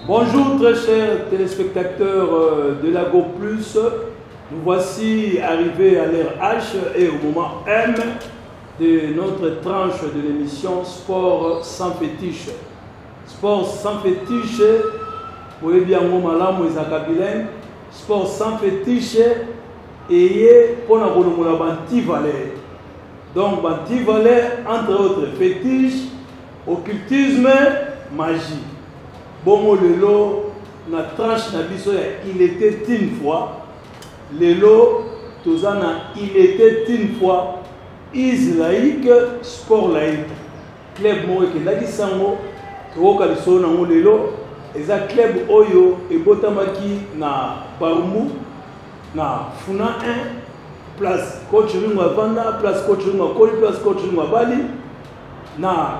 Bonjour très chers téléspectateurs euh, de la Go Plus. Nous voici arrivés à l'heure H et au moment M de notre tranche de l'émission Sport sans fétiche. Sport sans fétiche, boyebi yango malamu ezalaka bilingue. Sport sans fétiche eye mpona kolongola banti-valeur. Donc banti-valeur entre autres fétiche, occultisme, magie. Bongo lelo na tranche na biso ya il était une fois lelo toza na il était une fois is laïque sport laïque club moko ekendaki sango tokoka lisolo nango lelo eza club oyo ebotamaki na barumbu na funa 1 place coach ringo avanda place coach ringo akoli place coach ringo abali na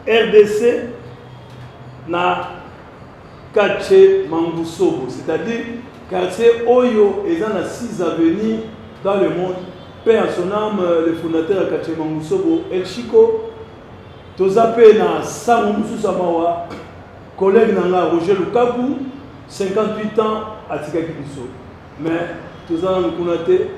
rdc na quartier mangusobo c'est-à-dire quartier oyo eza na 6 avenue dans le monde paix à son âme le fondateur ya quartier mangusobo el chico toza mpe na sango mosusu ya mawa collègue na nga roger lukaku 58 ans atikaki biso mais toza nanu kuna te.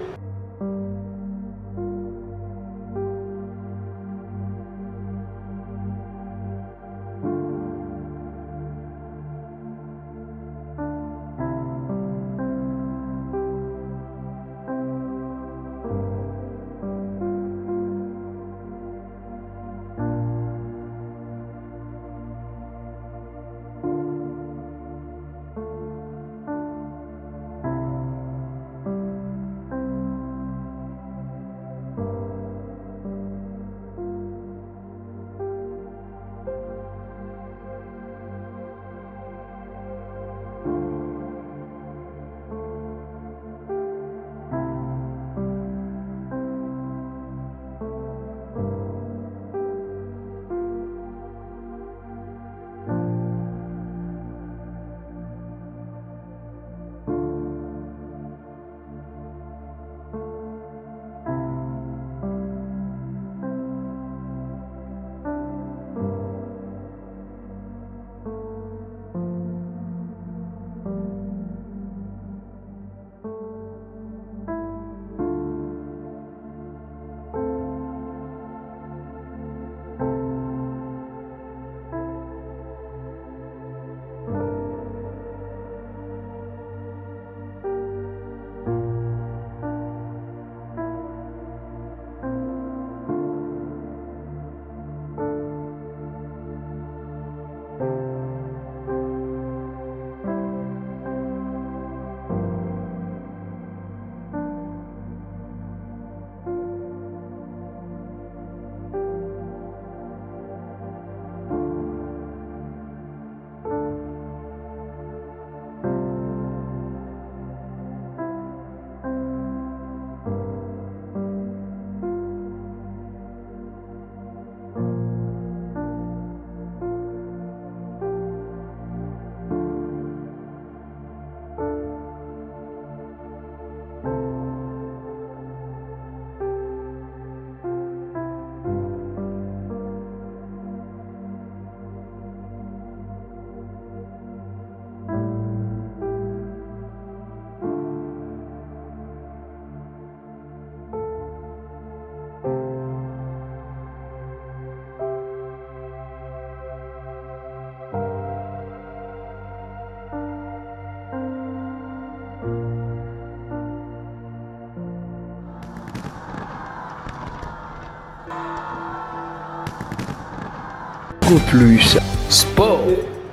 Plus Sport.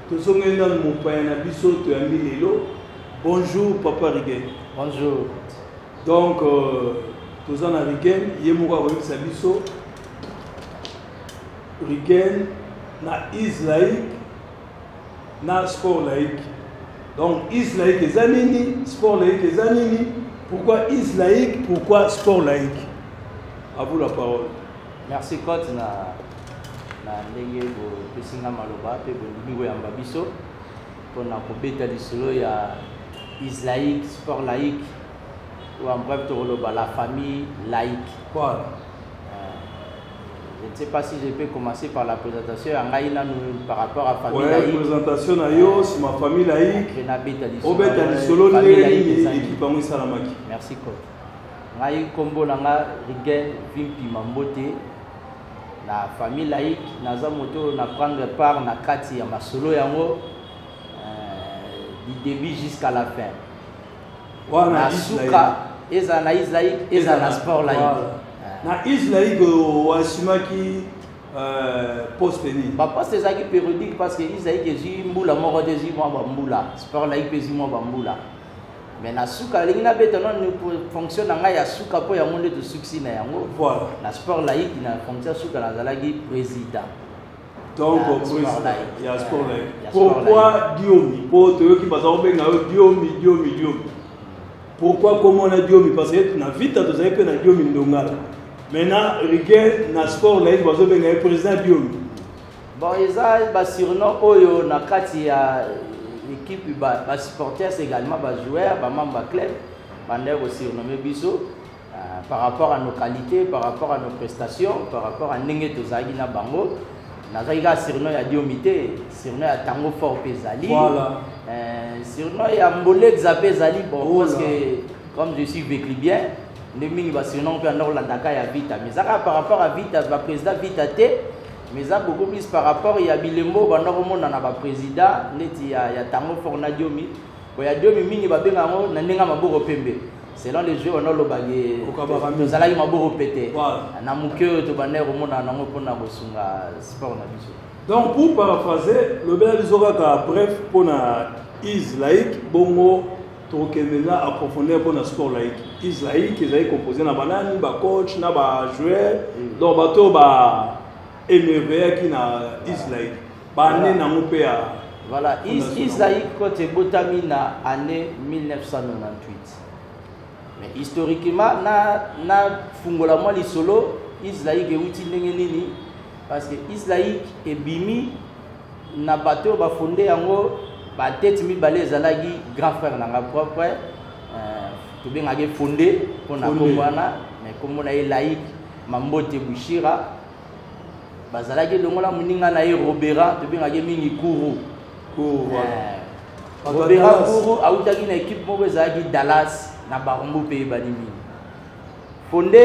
Tozongeli nanu mopaya na biso toyambi lelo. Bonjour papa Rigen. Bonjour. Donc euh, toza na Rigen ye moko akoyebisa biso Rigen na is laïque na sport laïque. Donc is laïque eza nini, sport laïque eza nini, pourquoi is laïque, pourquoi sport laïque? À vous la parole. Merci coach na na ndenge bopesi nga maloba mpe bondimi koyamba biso mpona kobeta lisolo ya islaïque, sport laïque, ou en bref tokoloba la famille laïque. Voilà. Je ne sais pas si je peux commencer par la présentation ya ngai nanu par rapport à famille Ouais, laïque. Présentation na yo nsima famille laïque. Après nabeta lisolo. Obeta lisolo famille ndenge laïque nini ezali. équipe yango esalamaki. Merci coach. Ngai nkombo na nga Rigen Vimpima Mbote. Na famille laïque naza moto oyo na prendre part na kati ya masolo yango du début jusqu'à la fin. Wana na is suka ezala na is laïque, ezala na sport laïque. Voilà. Na is laïque oassumaki poste nini? Baposte ezalaki périodique parce que is laïque ezwi mbula moko te, ezwi mwa bambula, sport laïque mpe ezwi mwa bambula. Mais na suka nalingi nabeta nano fonction na ngai ya suka mpo yango nde tosukisi na yango. Voilà. Na sport laïque, na fonction ya suka, nazalaki président. Donc Ya sport président laïque. ya sport laïque. Ya sport. Pourquoi Diomi? Po toyoki baza kobenga yo Diomi, Diomi, Diomi. Pourquoi komona Diomi? Parce que na Vita tozali mpe na Diomi Ndongala. Maintenant Rigen na sport laïque bazobenga ye président Diomi. Bon, eza basurnom oyo na kati ya équipe, basupporters également, bajoueur, bamembre ya club bandaki kosurnomme biso par rapport à nos qualités, par rapport à nos prestations, par rapport à ndenge tozalaki na bango. Nazalaki kaka surnom ya Diomi te, surnom ya Tango Fort mpe ezali. Voilà. Surnom ya Mbolexa mpe ezali, bon. Oh parce là. que comme je suis véclubien nde mingi basurnom mpe anda kolandaka ya Vita, mais eza kaka par rapport à Vita, baprésident Vita te, mais eza beaucoup plus par rapport ya bilembo banda komona na baprésident neti ya Tango Fort na Diomi. Bo ya Diomi mingi babenga yango na ndenge ya maboko pembe, selon les jeux wana olobaki. Okabaka mingi. Tozalaki maboko pete. Voilà. Na moke oyo tobandaki komona nango mpona kosunga sport na biso. Donc pour paraphraser, lobela biso kaka bref mpona is laïque, bongo tokokende na approfondir mpona sport laïque. Is laïque ezali composé na banani? Bacoach na bajoueur? Donc bato oyo ba émerveillaki na is laïque, bane nango mpe ya Voilà, fondation. Is laïque coach ebotami na année 1998. Mais historiquement, na fungola mwa lisolo is laïque euti ndenge nini, parce que is laïque ebimi na bato oyo bafonde yango, batete mibale ezalaki grand frère na nga propre, tobengaki Fonde mpona Fonde. kombo wana, mais kombo na ye Laïque Mambote Bushira. Bazalaki elongo na moninga na ye Robera, tobengaki mingi Kuru. Kuru, voilà. Bato ya Robera. Dallas. Kuru autaki na équipe moko ezalaki Dallas na Barumbu mpe eyebani mingi. Fonde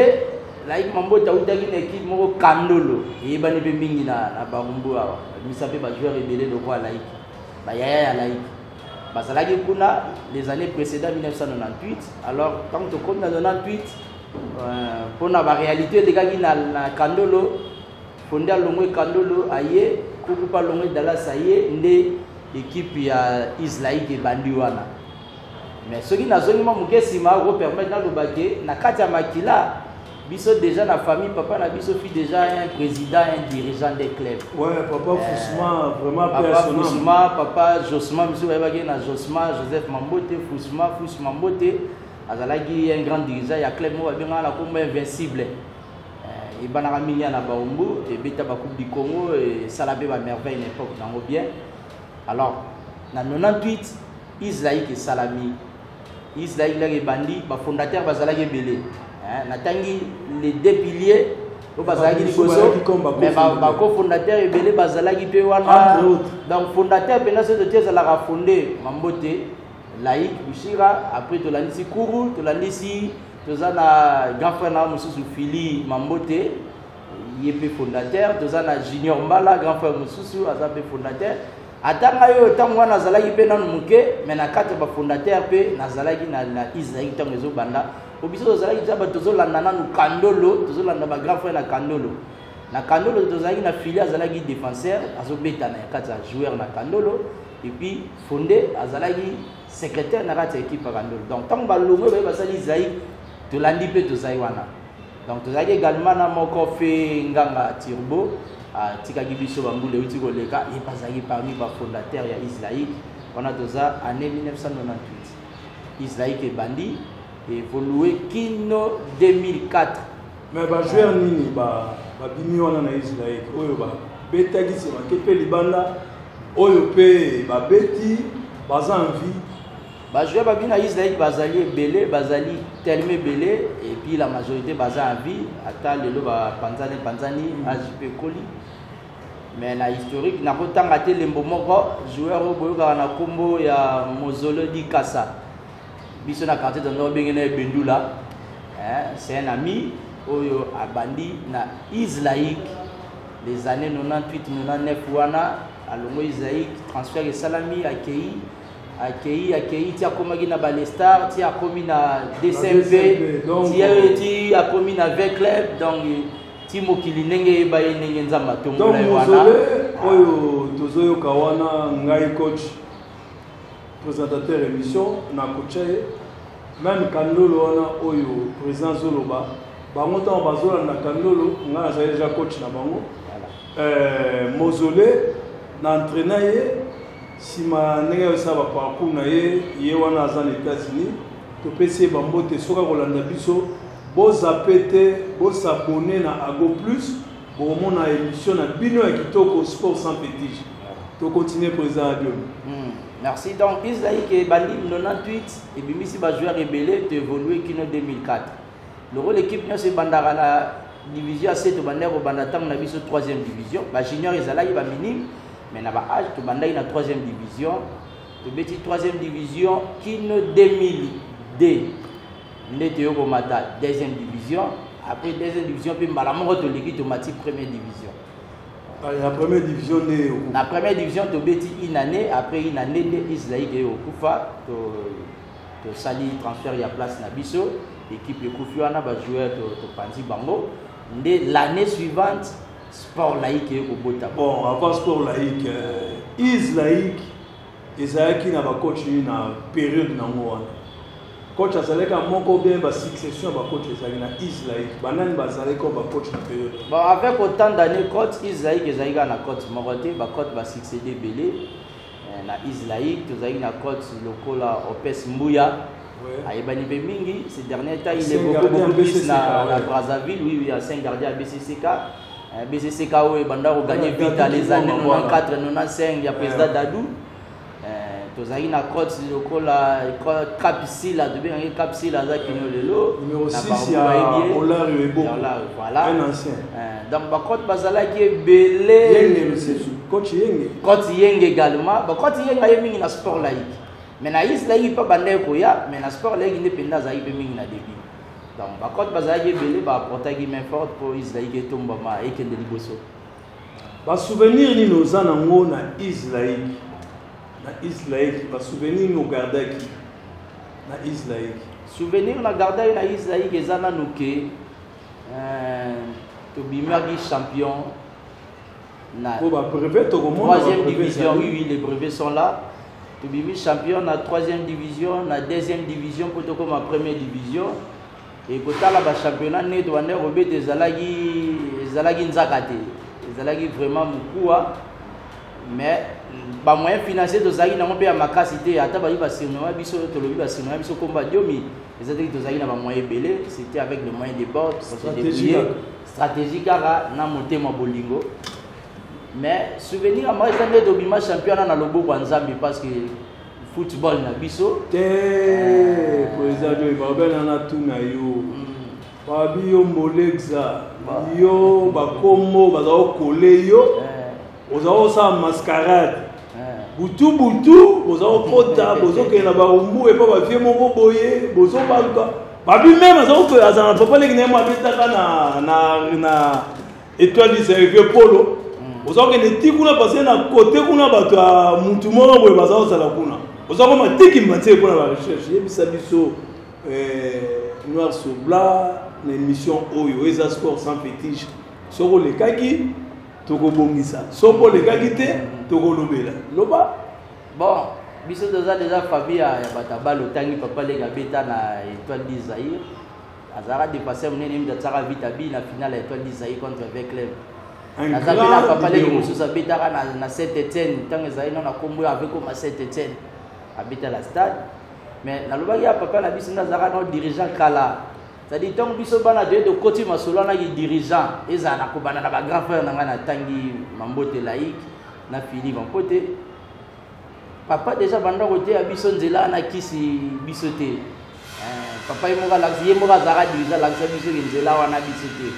Laïque Mambote autaki na équipe moko Kandolo, eyebani mpe mingi na Barumbu awa, babimisa mpe bajoueur ebele lokola Laïque. Bayaya ya Laïque bazalaki kuna les années précédentes, 1998. Alors ntango tokomi na 98, mpona baréalité elekaki na Kandolo, Fonde alongwe Kandolo, aye Kuru mpe alongwe Dallas, aye nde équipe ya Islaïque ebandi wana. Mais soki nazongi mwa moke nsima, okopermettre naloba ke na kati ya makila biso déjà, na famille, papa na biso fut déjà un président, un dirigeant des clubs. Ouais, papa Foussement, vraiment paix à Papa son âme. Foussement, papa Josma, biso bayebaki na Josma Joseph Mambote, Foussement, Fous Mambote azalaki un grand dirigeant ya club moko babengaka na kombo Invincible. Ebanaka mingi ya na Barumbu, ebeta bacoupe du Congo, esala mpe bamerveille na époque nango bien. Alors na 98 Islaïque esalami. Islaïque laki ebandi, bafondateur bazalaki ebele. Hein, natangi les deux piliers oyo bazalaki Bato liboso, bazalaki comme mais bacofondateur. Bacofondateur ebele bazalaki mpe wana. Entre autres. Donc fondateur mpenza soki totie, ezalaka Fonde Mambote Laïque Bushira, après tolandisi Kuru, tolandisi toza na grand frère na mosusu Fili Mambote, ye mpe fondateur, toza na Junior Mbala, grand frère mosusu aza mpe fondateur. Ata ngai oyo ntango wana nazalaki mpe nanu moke, mais na kati ya bafondateur mpe nazalaki na Israel ntango ezobanda. Po biso tozalaki deja bato tozolanda nanu Kandolo, tozolanda bagrand frère na Kandolo. Na Kandolo tozalaki na Fili, azalaki défenseur, azobeta na kati ya joueur na Kandolo, et puis Fonde azalaki secrétaire na kati ya équipe ya Kandolo. Donc ntango balongwe, baye basali Zaï, tolandi mpe tozali wana. Donc tozalaki également na moko fe Nganga Turbo, atikaki biso bambula euti koleka, ye mpe azalaki parmi bafondateur ya Islaïque wana. Toza année 1998, Islaïque ebandi évolue kino 2004. Mais bajoueur nini babimi wana na Israel oyo babetaki nsima ke mpe libanda, oyo mpe babeti baza en vie? Bajoueur babimi na Israel bazali ebele, bazali tellement ebele, et puis la majorité baza en vie. Ata lelo bapanzani panzani, age mpe ekoli. Mais na historique nakotanga te lembo moko, joueur oyo boyokaka na nkombo ya Mozolo Dikasa, biso na quartier tondo obenge na ye Bendula, hein, c'est un ami oyo abandi na Islaïque les années 98 99 wana. Alongo Islaïque, transfert esalami, akei akei akei ti akomaki na Balestar, ti akomi na DCMP, ti ti akomi na V Club. Donc ti mokili ndenge eyeba ye, ndenge Nzambe atombola ye wana. Oyo tozoyoka wana, ngai coach présentateur émission na kotia ye même Kandolo wana oyo président azoloba. Bango ntango bazolanda Kandolo, ngai nazali déjà coach na bango. Mozole na entraîna ye nsima ndenge ayosala baparcours na ye. Ye wana aza na États-Unis, topesi ye bambote. Soki akolanda biso, bozape te, bosabone na Ago Plus, bokomona émission na bino ya kitoko, Sport sans fétiche. Tocontinue, président Adiomi. Merci. Donc Israël ebandi 98, ebimisi bajoueur ebele, toévolue kino 2004. Le rôle équipe nyonso ebandaka na division ya se. Tobandaki kobanda ntango na biso troisième division, bajunior ezalaki, baminime, mais na baage tobandaki na troisième division. Tobeti troisième division kino 2002 nde toyo komata deuxième division. Après deuxième division mpe, mbala moko toleki, tomati première division. La première division nde? Na première division tobeti une année. Après une année nde Israël eye okufa. Tosali transfert ya place na biso, équipe ekufi wana, bajoueur topanzi bango. Nde l'année suivante Sport Laïque eye kobota. Bon, avant Sport Laïque, Islaïque ezalaki na bacoach nini na période nango wana? Coach azalaki moko, bien basuccession ya bacoach ezalaki na Islaïque? Banani bazalaki oyo bacoach na période? Bon, avec autant d'années, coach Islaïque ezalaki kaka na coach moko te. Bacoach basuccédé ebele na Islaïque. Tozalaki na coach lokola Opes Mbuya, ayebani mpe mingi ces derniers temps, il est beaucoup, beaucoup plus na Brazzaville. Oui, ancien gardien ya BCCK, BCCK oyo ebanda koganye vita les années 94 95 ya président Dadou. Tozalaki na coach lokola Capisila, tobengaki Capisila, aza kino lelo. Numéro 6 ya Olario Ebo. Voilà. Un ancien. Donc bacoach bazalaki ebele. Yenge, coach Yenge. Coach Yenge également. Bacoach Yenge aye mingi na Sport Laïque, mais na Islaïque mpe bandaki koya, mais na Sport Laïque nde mpenza azalaki mpe mingi na début. Donc bacoach bazalaki ebele, baapportaki main forte mpo Islaïque etombama, ekende liboso. Basouvenir nini oza nango na Islaïque? Na Islaïque, basouvenir nini ogardaki na Islaïque? Souvenir na gardaki na Islaïque eza nanu ke tobimaki champion na po babrevet tokomona. Troisième division. Oui, les brevets sont là. Tobimi champion na troisième division, na deuxième division, mpo tokóma première division. Ekotala bachampionnat nde tobandaki kobeta, ezalaki nzaka te, ezalaki vraiment mokuwa, mais bamoyen financier tozalaki nango mpe ya makasi te. Ata bayi basurnomma biso, tolobi basurnomma biso komba Diomi, eza teki tozalaki na bamoyen ebele. C'était avec le moyen de bord, stratégie kaka na motema bolingo. Mais souvenir ya moko eza nde tobima champion na loboko ya Nzambe, parce que football na biso Te, président Joy, babena na tuna yo, babi yo Molexa, yo bakombo baza kokole yo, oza kosala mascarade butu butu, boza kokota, bozokende na barumbu epa bavie moko boye, bozobaluka. Babi même aza na papa leki na ye mo abetaka na Étoile du Servie Polo, oza kokende ti kuna parce na kote kuna bato ya mutu moko boye baza kozala kuna, oza koma tikimba ntie mpona barecherche. Yebisa biso noir sur blanc na émission oyo eza Sport sans fétiche. Soki olekaki, tokobongisa; soki olekaki te, tokolobela. Loba. Bon, biso toza déjà famille ya bato ya bale. Otangi papa leki abeta na Étoile du Zaïre, azalaka dépassé monene, mutu atiaka vite abi na finale ya Étoile du Zaïre contre V Club. Naza mpe na papa leki mosusu abetaka na Saint Etienne, ntango ezali no na nkombo oyo avekoma Saint Etienne, abeta la stade. Mais nalobaki ya papa na biso nde azalaka no dirigeant kala. C'est-à-dire ntango biso bana toye tokoti masolo wana ki dirigeant, ezala na kobanda na bagrand frère na ngai, natangi Mambote Laïque na Philippe Mampote. Papa déjà banda koteya biso nzela wana kisi biso te. Papa ye moko alakisi, ye moko azalaka dirigeant, alakisa biso ke nzela wana biso te.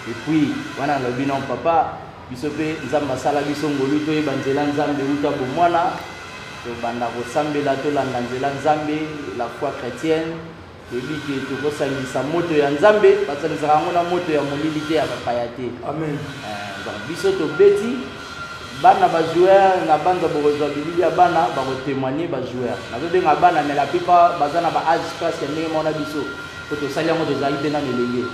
Et puis wana nalobi non papa, biso mpe Nzambe asala biso ngolu toyeba nzela Nzambe uta bomwana, tobanda kosambela, tolanda nzela Nzambe, la foi chrétienne. Toyebi ke tokosangisa moto ya Nzambe, basangisaka yango na moto ya molili te, ya bapaya te. Amen. Donc biso tobeti bana bajoueur na banza, bokozwa bilili ya bana bakotémoigne. Bajoueur nazobenga bana, mais la plupart baza na baage presque ndenge moko na biso, po tosali yango tozalaki mpe nano elenge.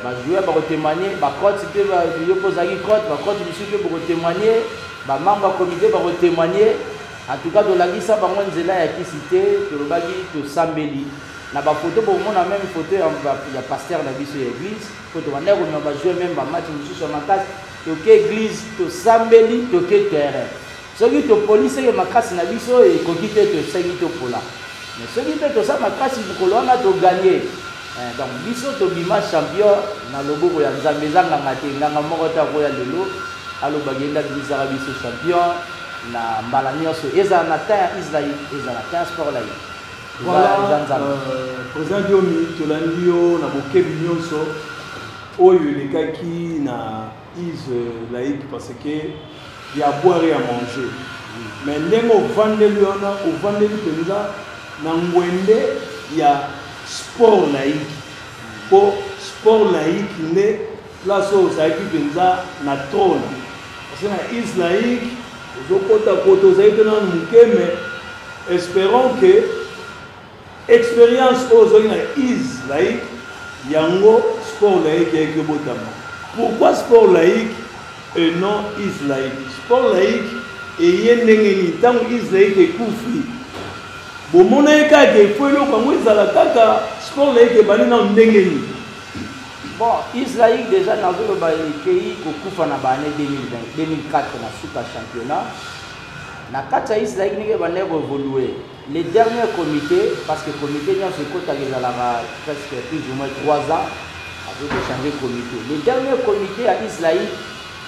Bajoueur bakotémoigne, bacote mpe, yo mpo ozalaki cote, bacote mosusu mpe bokotémoigne, bamembre ya comité bakotémoigne. En tout cas tolakisa bango nzela ya kisi te, tolobaki tosambeli. Na bafoto bokomona même photo ya pasteur na biso ya église, po tobandaki komema bajoueur même bamatch mosusu ya makasi, toke église, tosambeli, toke terrain. Soki topoli seke makasi na biso ekoki te, tosengi topola, mais soki mpe toza makasi mokolo wana, toganye. Donc biso tobima champion na loboko ya Nzambe. Eza nganga te, nganga moko te akoya lelo alobaki ye nde abimisaka biso champion na mbala nyonso, ezala na temps ya Israel, ezala na temps ya sport laïque. Voilà, eza Nzambe. Président Diomi, tolandi yo na bokebi nyonso oyo elekaki na Is laïque, parce que ya boire et à manger, mais ndenge ovandeli wana, ovandeli mpenza na ngwende ya sport laïque, mpo sport laïque nde place oyo ozalaki mpenza na trône, parce que na Is laïque ozokota kota, ozali mpe nanu moke, mais espérons que expérience oyo ozwaki na Is laïque, yango sport laïque eyaki obotama. Pourquoi sport laïque et non Is laïque? Sport laïque eye ndenge nini? Ntango Is laïque ekufi, bomona ye kaka efo eloko yango ezala kaka sport laïque, ebandi nano ndenge nini? Bon, Is laïque déjà nazoloba ekei kokufa na baannée 2020, 2004 na suka championnat. Na kati ya Is laïque, ndenge ebandaki koévolue, les derniers comités, parce que comité nyonso ekotaka ezalaka presque plus ou moins 3 ans avec changer comité. Les derniers comités ya Is laïque,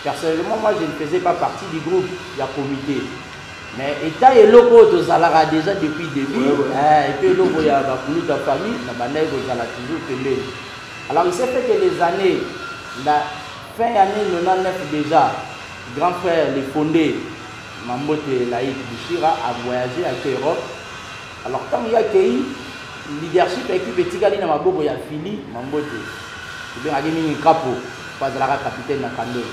personnellement moi je ne faisais pas partie du groupe ya comité, mais état eloko oyo tozalaka déjà depuis début. Et puis eloko ya bakuluta famille na bandaki kozala toujours pembeni. Alors il s'est fait que les années, la fin année 99 déjà, grand frère le fondé Mambote Laïc Bouchira a voyagé à Europe. Alors ntango ye akei, leadership ya équipe etikali na maboko ya Fili Mambote, tobengaki mingi Kapo, po azalaka capitaine na Kandolo,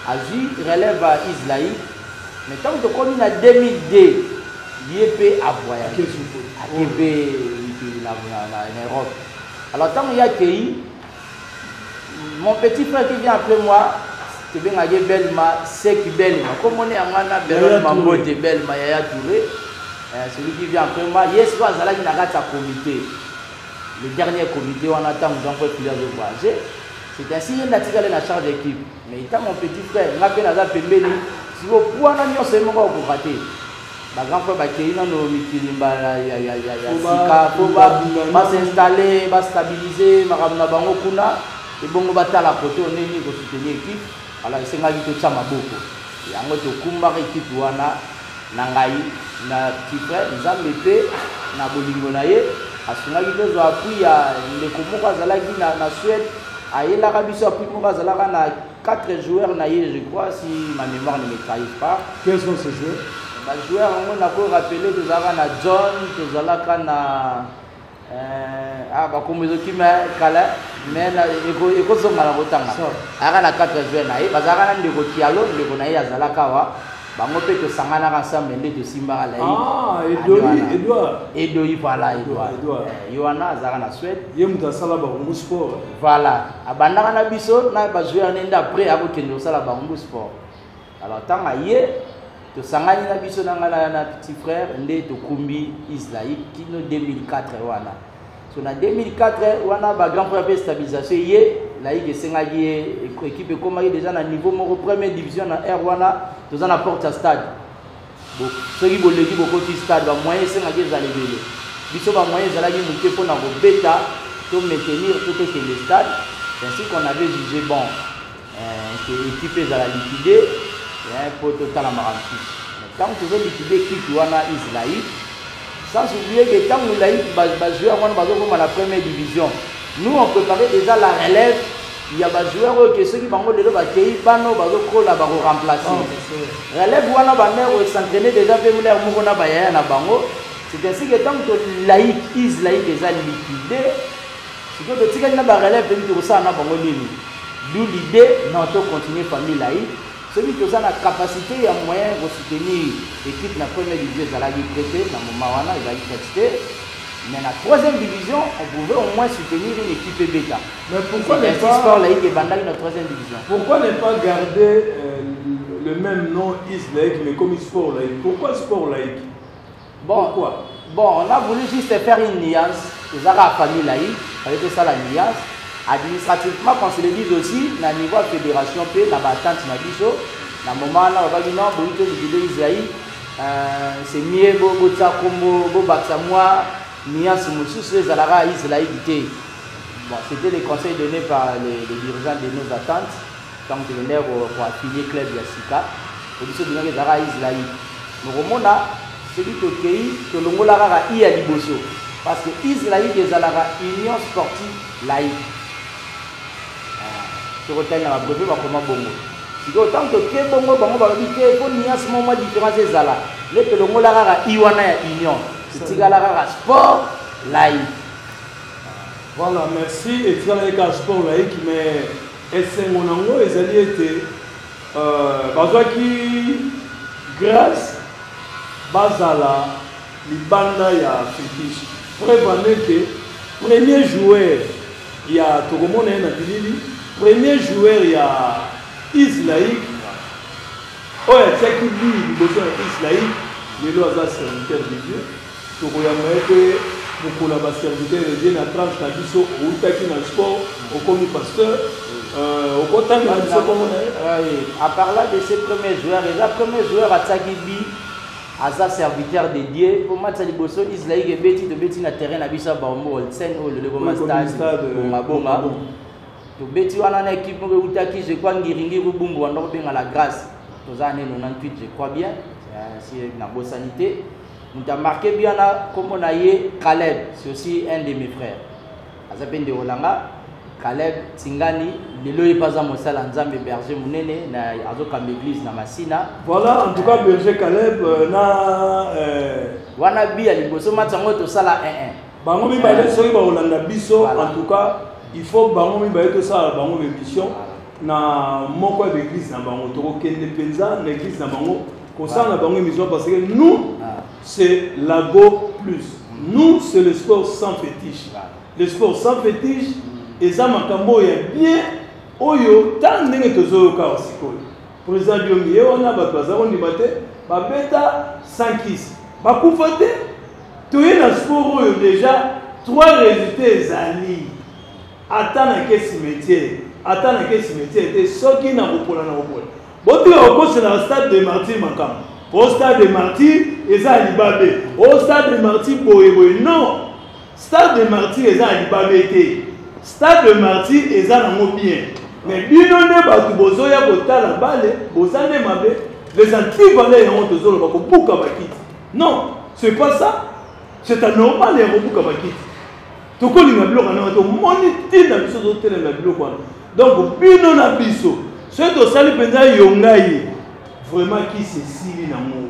azwi relève ya Is laïque. Mais ntango tokomi na 2002, ye mpe avoyage, ake mpe na Europe. Alors ntango ye akei, mon petit frère qui vient après moi, tobengaki Belma Seki, Belma komona yango wana, Belon Mambote, Belma Yaya Touré, celui qui vient après moi, ye siko azalaki na kati ya comité, le dernier comité wana. Ntango grand frère Fili azovoyage, c'est ainsi ye nde atikali na charge d'équipe. Mais étant mon petit frère, nga mpe naza pembeni. Siko po wana nyonso ye moko akokoka te, bagrand frère bakei nano mikili ya sika po basinstalle, bastabilize makambo na bango kuna, ebongo batala kote oyo ndenge kosoutenir équipe. Alors esengaki totya maboko, yango tokumbaka équipe wana na ngai na petit frère. Nzambe mpe na bolingo na ye asungaki tozwa appui ya ndeko moko azalaki na Suède, ayelaka biso appui moko, azalaka na quatre joueurs na ye, je crois, si ma mémoire ne me trahit pas. Quels sont ces joueurs? Bajoueur yango nako rappeler, tozalaka na John, tozalaka na bakombo ezokima kala, mais ekozonga na kotanga. Ayaka na quatre joueurs na ye, bazalaka na ndeko Kialo, ndeko na ye azalaka awa. Bango mpe tosanganaka ensemble nde tosimbaka. Laedouard. Edoi, voilà, Edouard ye wana azalaka na Suède. Ye moto asala Barumbu Sport. Voilà, abandaka na biso na bajoueur ne nde après akokende kosala Barumbu Sport. Alors ntango aye, tosangani na biso na ngai na petit frère nde tokumbi Is laïque kino 2004 wana. So na 2004 wana, bagrand frère mpe stabilisation ye laïque esengaki ye, équipe ekomaki déjà na niveau moko première division. Na aire wana toza na porte ya stade, soki boleki bokoti stade, bamoyen esengaki ezala ebele. Biso bamoyen ezalaki moke mpona kobeta. To maintenir to tokende stade. C'est ainsi qu'on avait jugé bon que équipe ezala liquidée mpo totala makambo mosusu. Ntango tozo liquide équipe wana Islaïque, sans oublier que ntango laïque bajoueur wana bazokoma na première division, nous on préparait déjà la relève ya bajoueur oyo ke soki bango lelo bakei, bano bazokola, bakoremplace relève wana. Bamare s'entraîner déjà mpe lere moko na bayaya na bango. C'est ainsi que ntango to laïque is laïque eza liquidé, sikoyo totikali na barelève, toyebi tokosala na bango nini. D'où l'idée, non, to continuer famille laïque soki toza na capacité ya moyen kosoutenir équipe na première division. Ezalaki prêté na moment wana, ezalaki prête te, mais na troisième division on pouvait au moins soutenir une équipe ebeta. Mais pourquoi ne pas sport laïque ebandaki na troisième division. Pourquoi ne pas garder le même nom is laïque, mais comme sport laïque? Pourquoi sport laïque? Bon, pourquoi? Bon, on a voulu juste faire une nuance. Ezalaka famille laïque, fallait ça la nuance. Administrativement, qu'on se le dise aussi, na niveau ya fédération mpe na baatente na biso na moment wana, babaki non, boyi to liquider Israël, c'est mieux botia kombo, bobakisa mwa nuance mosusu, ezalaka Israël te. Bon, c'était les conseils donnés par les dirigeants de nos attentes ntango tokendaki koaffilier club ya sika. Po biso tolingaki ezalaka Israël, mokomona soki tokei tolongola kaka i ya liboso, parce que Israël ezalaka Union sportive laïque. Soki otali na babrevet, bakoma bongo. Sikoyo ntango toke bongo, bango balobi te, po nuance mo mwa différence ezala nde tolongola kaka i wana ya union, totikala kaka sport laïque. Voilà, merci. Etikalaki kaka sport laïque, mais esengo nango ezali ete bazwaki grâce bazala libanda ya fétiche. Preuve en est que premier joueur ya, tokomona ye na bilili, premier joueur ya Islaïque oyo atiaki bi liboso na Islaïque, lelo aza serviteur de Dieu. Tokoyamba ye mpe mokolo ya baserviteur de Dieu na tranche na biso. Outaki na sport, okomi pasteur, okotanga biso kombo na ye. À parlant de ce premier joueur, eza premier joueur atiaki bi, aza serviteur de Dieu. Mpo match ya liboso Islaïque ebeti, tobeti na terrain na biso ya Baombo Olsen, oyo lelo ekoma stade Bongabonga. Tobeti wana na équipe moko eutaki, je crois, Ngiringiri, Bumbu, banda kobenga la Grâce. Toza année 98, je crois bien, si nabosani te. Moto amarqué bien na kombo na ye Caleb, c'est aussi un de mes frères, aza mpe ndeko na nga Caleb Tingani. Lelo ye mpe aza mosala Nzambe, berger monene na azokamba église na Masina. Voilà, en tout cas berger Caleb na wana bi ya liboso, match yango tosala 1-1. Bango mibale soki bakolanda biso, en tout cas il faut bango mibale tosala bango émission na moko ya baeglise na bango. Tokokende mpenza na église na bango kosala na bango émission, parce que nous, c'est Lago Plus, nous, c'est le sport sans fétiche. Le sport sans fétiche eza makambo oyo ya bien, oyo ta ndenge tozoyoka awa sikoyo. Président Diomi ye wana, bato baza kondima te, babeta sans kisi, bakufa te. Toye na sport oyo déjà trois résultats ezali: ata nake cimetière, ata nake cimetière te, soki nakopola, nakopola. Botika kokosela stade de Martyr makambo o stade de Martyr eza ya libabe, o stade de Martyr boye boye. Non, stade de Martyr eza ya libabe te, stade de Martyr eza nango bien, mais bino nde bato bozoya kotala bale, boza nde mabe, les antivaleurs. Yango tozoloba kobuka bakiti, non, c'est pas ça, c'est anormal ya kobuka bakiti. Tokolinga biloko wana, tomoni ntina biso totelemela biloko wana. Donc bino na biso, soki tosali mpenza yonga ye vraiment, kisi esili nango,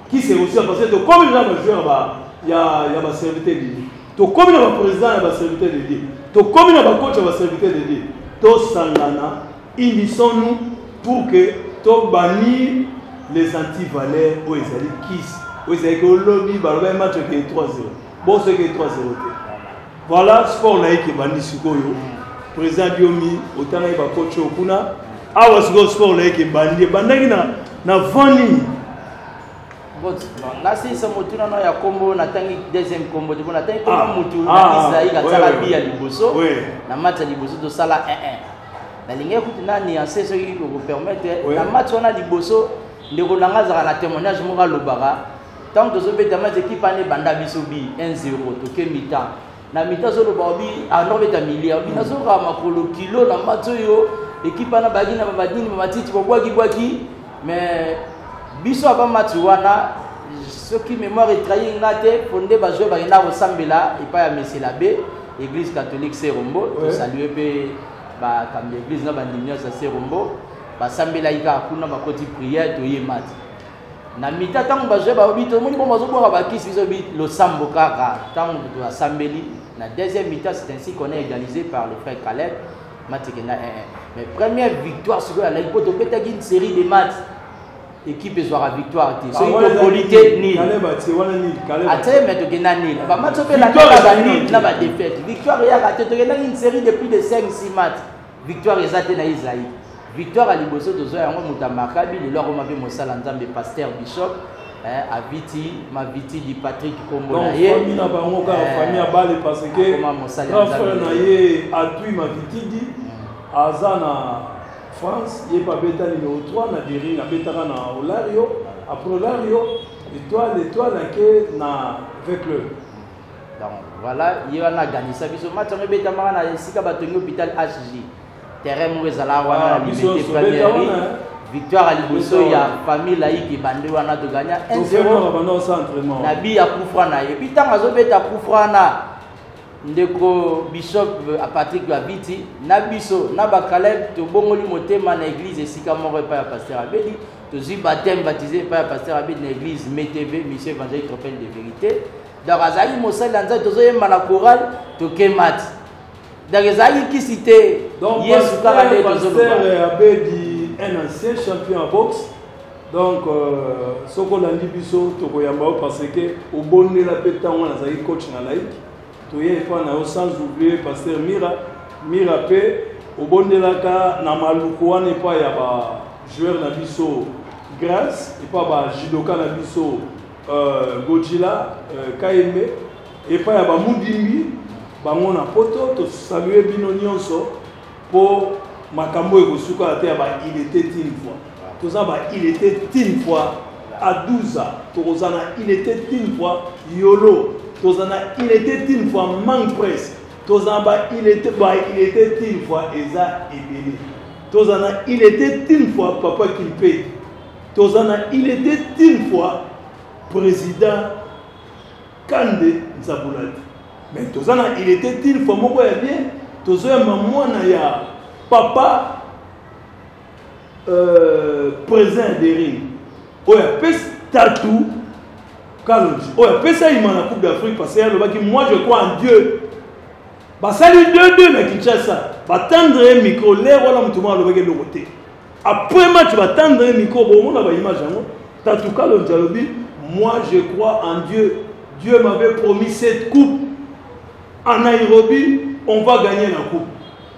kisi ekosila, parce que tokomi na bajoueur ya baserviteur de Dieu, tokomi na baprésident ya baserviteur de Dieu, tokomi na bacoach ya baserviteur de Dieu. Tosangana, unissons-nous pour que tobannir les antivaleurs oyo ezali kisi, oyo ezalaki olobi balobaki match okeye 3 0, bon, soki 3 0 te. Voilà, sport laïque ebandi sikoyo. Président Diomi, otangaki bacoach oyo kuna awa. Sikoyo sport laïque ebandi, ebandaki na vent nini? Nasilisa motuna no ya kombo. Natangi deuxième kombo te, mpo natangi kombo mutu na Israel atiaka bi ya liboso na match ya liboso tosala 1-1. Nalingi kutu na nuance, soki okopermettre. Na match wana liboso, ndeko na nga azalaka na témoignage moko alobaka. Ntango tozobeta match, équipe wana ebanda biso bi 1-0, toke mi-temps. Na mita azoloba obi anobeta milia obi nazoka makolo kilo na match oyo ekipe wana bayaki na babadini bamatiti babwakibwaki. Mais biso avant match wana, soki mémoire etrahi nga te, po nde bajoueur bakenda kosambela epai ya monsieur l'abbé, église catholique Serombo. Tosalue mpe bakambi ya église na bandimi nyonso ya Serombo. Basambelaki kaka kuna, bakoti prière, toye match. Na mita, ntango bajoueur baobi tomoni bongo bazobwaka bakisi, biso bi losambo kaka. Ntango moto asambeli na deuxième mi-temps, c'est ainsi qu'on a égalisé par le frère Caleb. Match ekenda 1-1. Mais première victoire sikoyo alaki, mpo tobetaki une série de match, équipe ezwaka victoire te. Soki topoli te, nil atie. Mais tokenda nil, bamatch mpe landaka banil na badéfaite, victoire eyaka te. Tokendaki une série de plus de 5 6 match, victoire eza te na Israël. Victoire ya liboso tozwa yango, moto amakabi lelo akoma mpe mosala Nzambe, pasteur bishop Aviti Maviti di Patrick, kombo na ye. Famille na bango kaka famille ya bale, parce que grand frère na ye Atui Mavitidi aza na France. Ye mpe abeta numéro 3 na Daring, abetaka na Olario. Après Olario, Étoile, Étoile, ake na V Club. Donc voilà, ye wana aganisa biso. Match yango ebetamaka na esika batongi hôpital HJ, terrain moko ezalaka wana na Limete. Première victoire ya liboso ya famille laïque ebande wana, togagna 1-0 na bi ya coup franc na ye. Puis ntango azobeta coup franc na ndeko bishop Patrick Abiti na biso na bakaleb, tobongoli motema na église esika moko epai ya pasteur Abedi. Tozwi baptême, baptisé epai ya pasteur Abedi na église MTV, Mission Évangélique Trompette de Vérité. Donc azalaki mosali ya Nzambe, tozoyemba na chorale, toke match. Donc ezalaki kisi te, Yesu kaka nde. Tozoloba Abedi, un ancien champion ya boxe. Donc soki olandi biso, tokoyamba yo, parce que obondela mpe ntango wana azalaki coach na laïque. Toye epa na yo, sans oublier pasteur Mira. Mira mpe obondelaka na Maluku wana epai ya bajoueur na biso Grâce, epai bajudoka na biso Gojila Kayembe, epai ya bamudimbi bango na Poto. Tosalue bino nyonso mpo makambo ekosuka te ya ba il était une fois. Toza ba il était une fois à 12 ans, tokoza na il était une fois yolo, toza na il était une fois manque presse, toza na ba il était, ba il était une fois eza ebele. Toza na il était une fois papa Kimpe, toza na il était une fois président Kande Nzabulati. Mais toza na il était une fois moko ya bien, tozoyamba mwana ya papa président Daring oyo apesi Tatu Kalonji, oyo apesa yima na Coupe d'Afrique, parce que alobaki: "Moi, je crois en Dieu." Basali 2-2 na Kinshasa, batendre ye micro. Lere wana moto moko alobaki eloko te. Après match, batendre ye micro, bomona baimage yango. Tatu Kalonji alobi: "Moi, je crois en Dieu. Dieu m'avait promis cette coupe en Nairobi, on va gagner la coupe."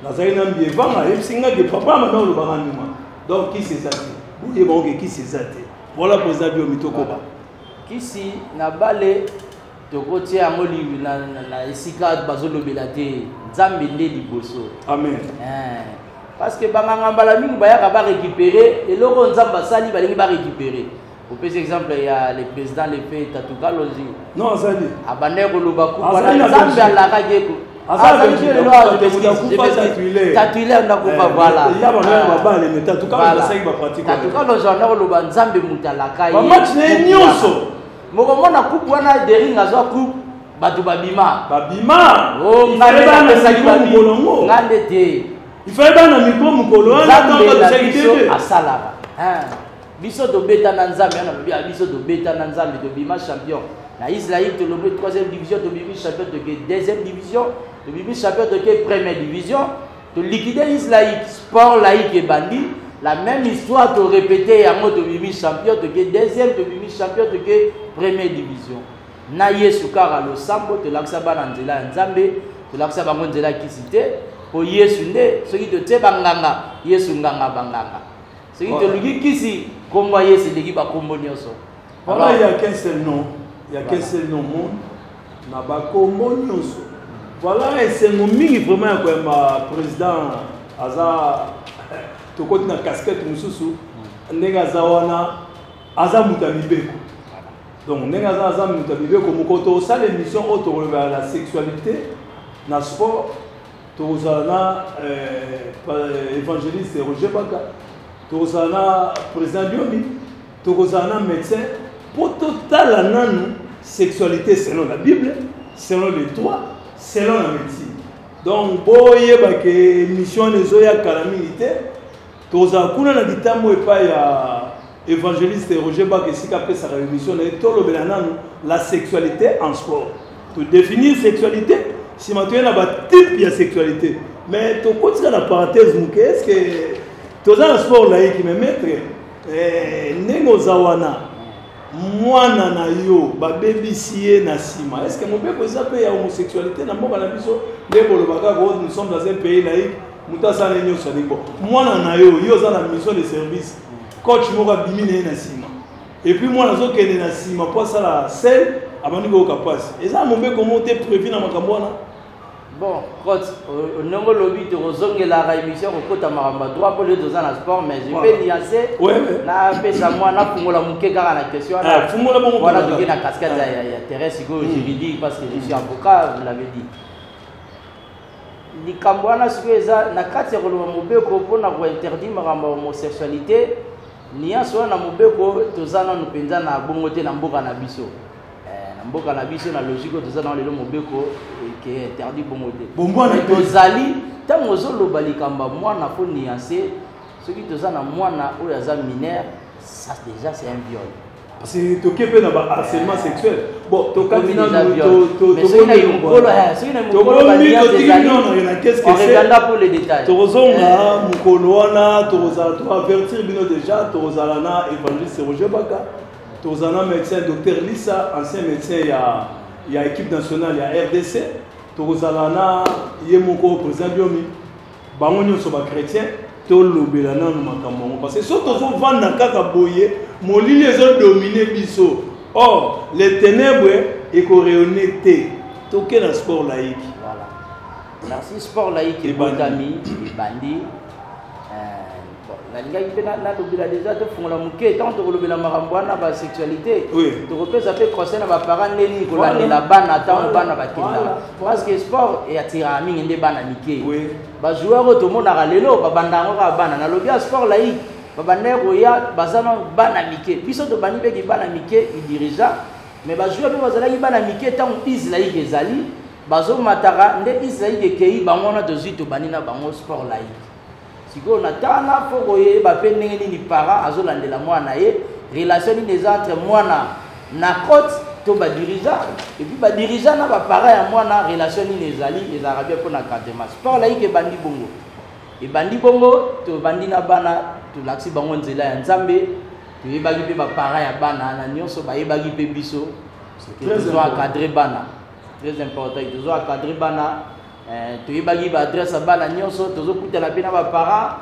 Nazali na mbievanga, ayebisi nga ke papa mama olobaka nduma. Donc kisi eza te, boyeba oke kisi eza te. Voilà, président Biomi, tokoba. Kisi na bale, tokotia yango na esika bazolobela te. Nzambe nde liboso. Amen. Eh, parce que banganga mbala mingi bayaka barécupérer eloko Nzambe asali, balingi barécupérer. Opesi exemple ya le président Lefe Tatu Kalonji. Non, azali. Abandaki koloba kupa na Nzambe alakaki eko. Tatuile ndakufa, voilà. Tatu Kalonji anda koloba Nzambe moto alaka ye. Bamatch na ye nyonso. Mokomona coupe wana, Daring azwa coupe, bato babima. Babima. Nga nde napesaki babi, nga nde te. Ifale bana micro mokolo wana. Nzambe na biso asalaka. Biso tobeta na Nzambe wana, lobi biso tobeta na Nzambe, tobima champion na Israel, tolobi troisième division, tobimi champion, toke deuxième division, tobimi champion, toke première division, toliquide Israel. Sport laïque ebandi, la même histoire, torépété yango, tobimi champion, toke deuxième, tobimi champion, toke première division. Na Yesu kaka, losambo, tolakisa bana nzela ya Nzambe, tolakisa bango nzela ya kisi te, po Yesu nde. Soki totie banganga, Yesu nganga banganga. Soki toluki kisi, kombo ya Yesu eleki bakombo nyonso. Voilà, il y a qu'un seul nom, il y a qu'un seul nom monde na bakombo nyonso. Voilà, esengo mingi vraiment ya koyamba président. Aza, tokoti na casquette mosusu. Ndenge aza wana, aza moto ya mibeko. Donc ndenge aza moto ya mibeko, moko tosala émission oyo tokolobela la sexualité. Na sport tokozala na évangéliste Roger Baka, tokozala na président Diomi, tokozala na médecin mpo totala nanu sexualité selon la Bible, selon le droit, selon la médecine. Donc boyeba ke émission wana ezoya kala mingi te. Tozala kuna na litambo epai ya évangéliste Roger Baka, esika apesaka émission na ye. Tolobela nanu la sexualité en sport, todéfinir sexualité, nsima toye na batype ya sexualité. Mais tokotika na parenthèse moke. Est ce que toza na sport laïque? Mais maître, ndenge oza wana, mwana na yo babebisi ye na nsima, est ce que mobeko eza mpe ya homosexualité na mboka na biso? Nde boloba kaka oh, nous sommes dans un pays laïque, moto asala ye nyonso alingi. Bon, mwana na yo, yo oza na mission de service, coach moko abimi na ye na nsima, et puis mwana azokende na nsima mpo asala sel, abandi koyoka mpasi. Eza na mobeko moko te prévu na makambo wana? Bon, coach, ndenge olobi, tokozongelaka émission kokota makambo ya droit mpo lelo toza na sport, mais je peux nuancer. Napesa mwa, nafungola moke kaka na question wana. Fungola bongo. Wana toke na casquette ya terrain sikoyo juridique, parce que je suis avocat, vous l'avez dit. Likambo wana sikoyo eza na kati ya koloba mobeko mpona kointerdire makambo ya homosexualité. Nuance wana na mobeko toza nanu mpenza na bongo te na mboka na biso. Na mboka na biso, na logique oyo toza nango lelo, mobeko ke interdit bongo te. Bombwana. Mais tozali, ntango ozoloba likambo ya mwana, faut nuancer. Soki toza na mwana oyo aza mineur, ça déjà c'est un viol. Parce que toke mpe na baharcèlement sexuel. Bon, tokati Ekomi déjà nanu. viol. Mais soki na mokolo, soki na mokolo ba-nuance totiki ezali, nano na qu'est-ce que on c'est. reviendra pour les détails. Tokozonga mokolo wana, tokozala, toavertir bino déjà. Tokozala na évangéliste Roger Baka, tokozala na médecin docteur Lisa, ancien médecin ya équipe nationale ya RDC, tokozala na ye moko président Biomi, bango nyonso bachrétien. Tolobela nanu makambo yango, parce que so tozovanda kaka boye, molili ezodomine biso, or les ténèbres ekorayonne te. Toke na sport laïque. Voilà, merci. Sport laïque Ebandi. Ebotami, ebandi. Bon, nalingaki mpe nalobela déjà, tofungola moke. Ntango tokolobela makambo wana, basexualité, tokopesa mpe conseil na baparent ndeni kolandela bana ntango bana bakendaka, parce que sport eattiraka mingi nde bana mike. Bajoueur oyo tomonaka lelo, babanda yango kaka bana. Nalobi ya sport laïque, babandaki koya baza na bana mike. Biso tobandi mpeki bana mike, idirigeant, mais bajoueur mpe bazalaki bana mike. Ntango is laïque ezali, bazomataka nde. Is laïque ekei, bango wana tozwi, tobandi na bango sport laïque. Sikoyo na tala, faut koyeba mpe ndenge nini parent azolandela mwana na ye, relation nini eza entre mwana na coach to badirigeant, et puis badirigeant na baparent ya mwana, relation nini ezali. Ezalaka bien mpona encadrement. Sport laïque ebandi bongo, ebandi bongo. Tobandi na bana, tolakisi bango nzela ya Nzambe. Toyebaki mpe baparent ya bana na nyonso, bayebaki mpe biso. Très Tozo important. encadre bana, très important. Tozo encadre bana, toyebaki baadresse ya bana nyonso, tozokutana mpe na baparent,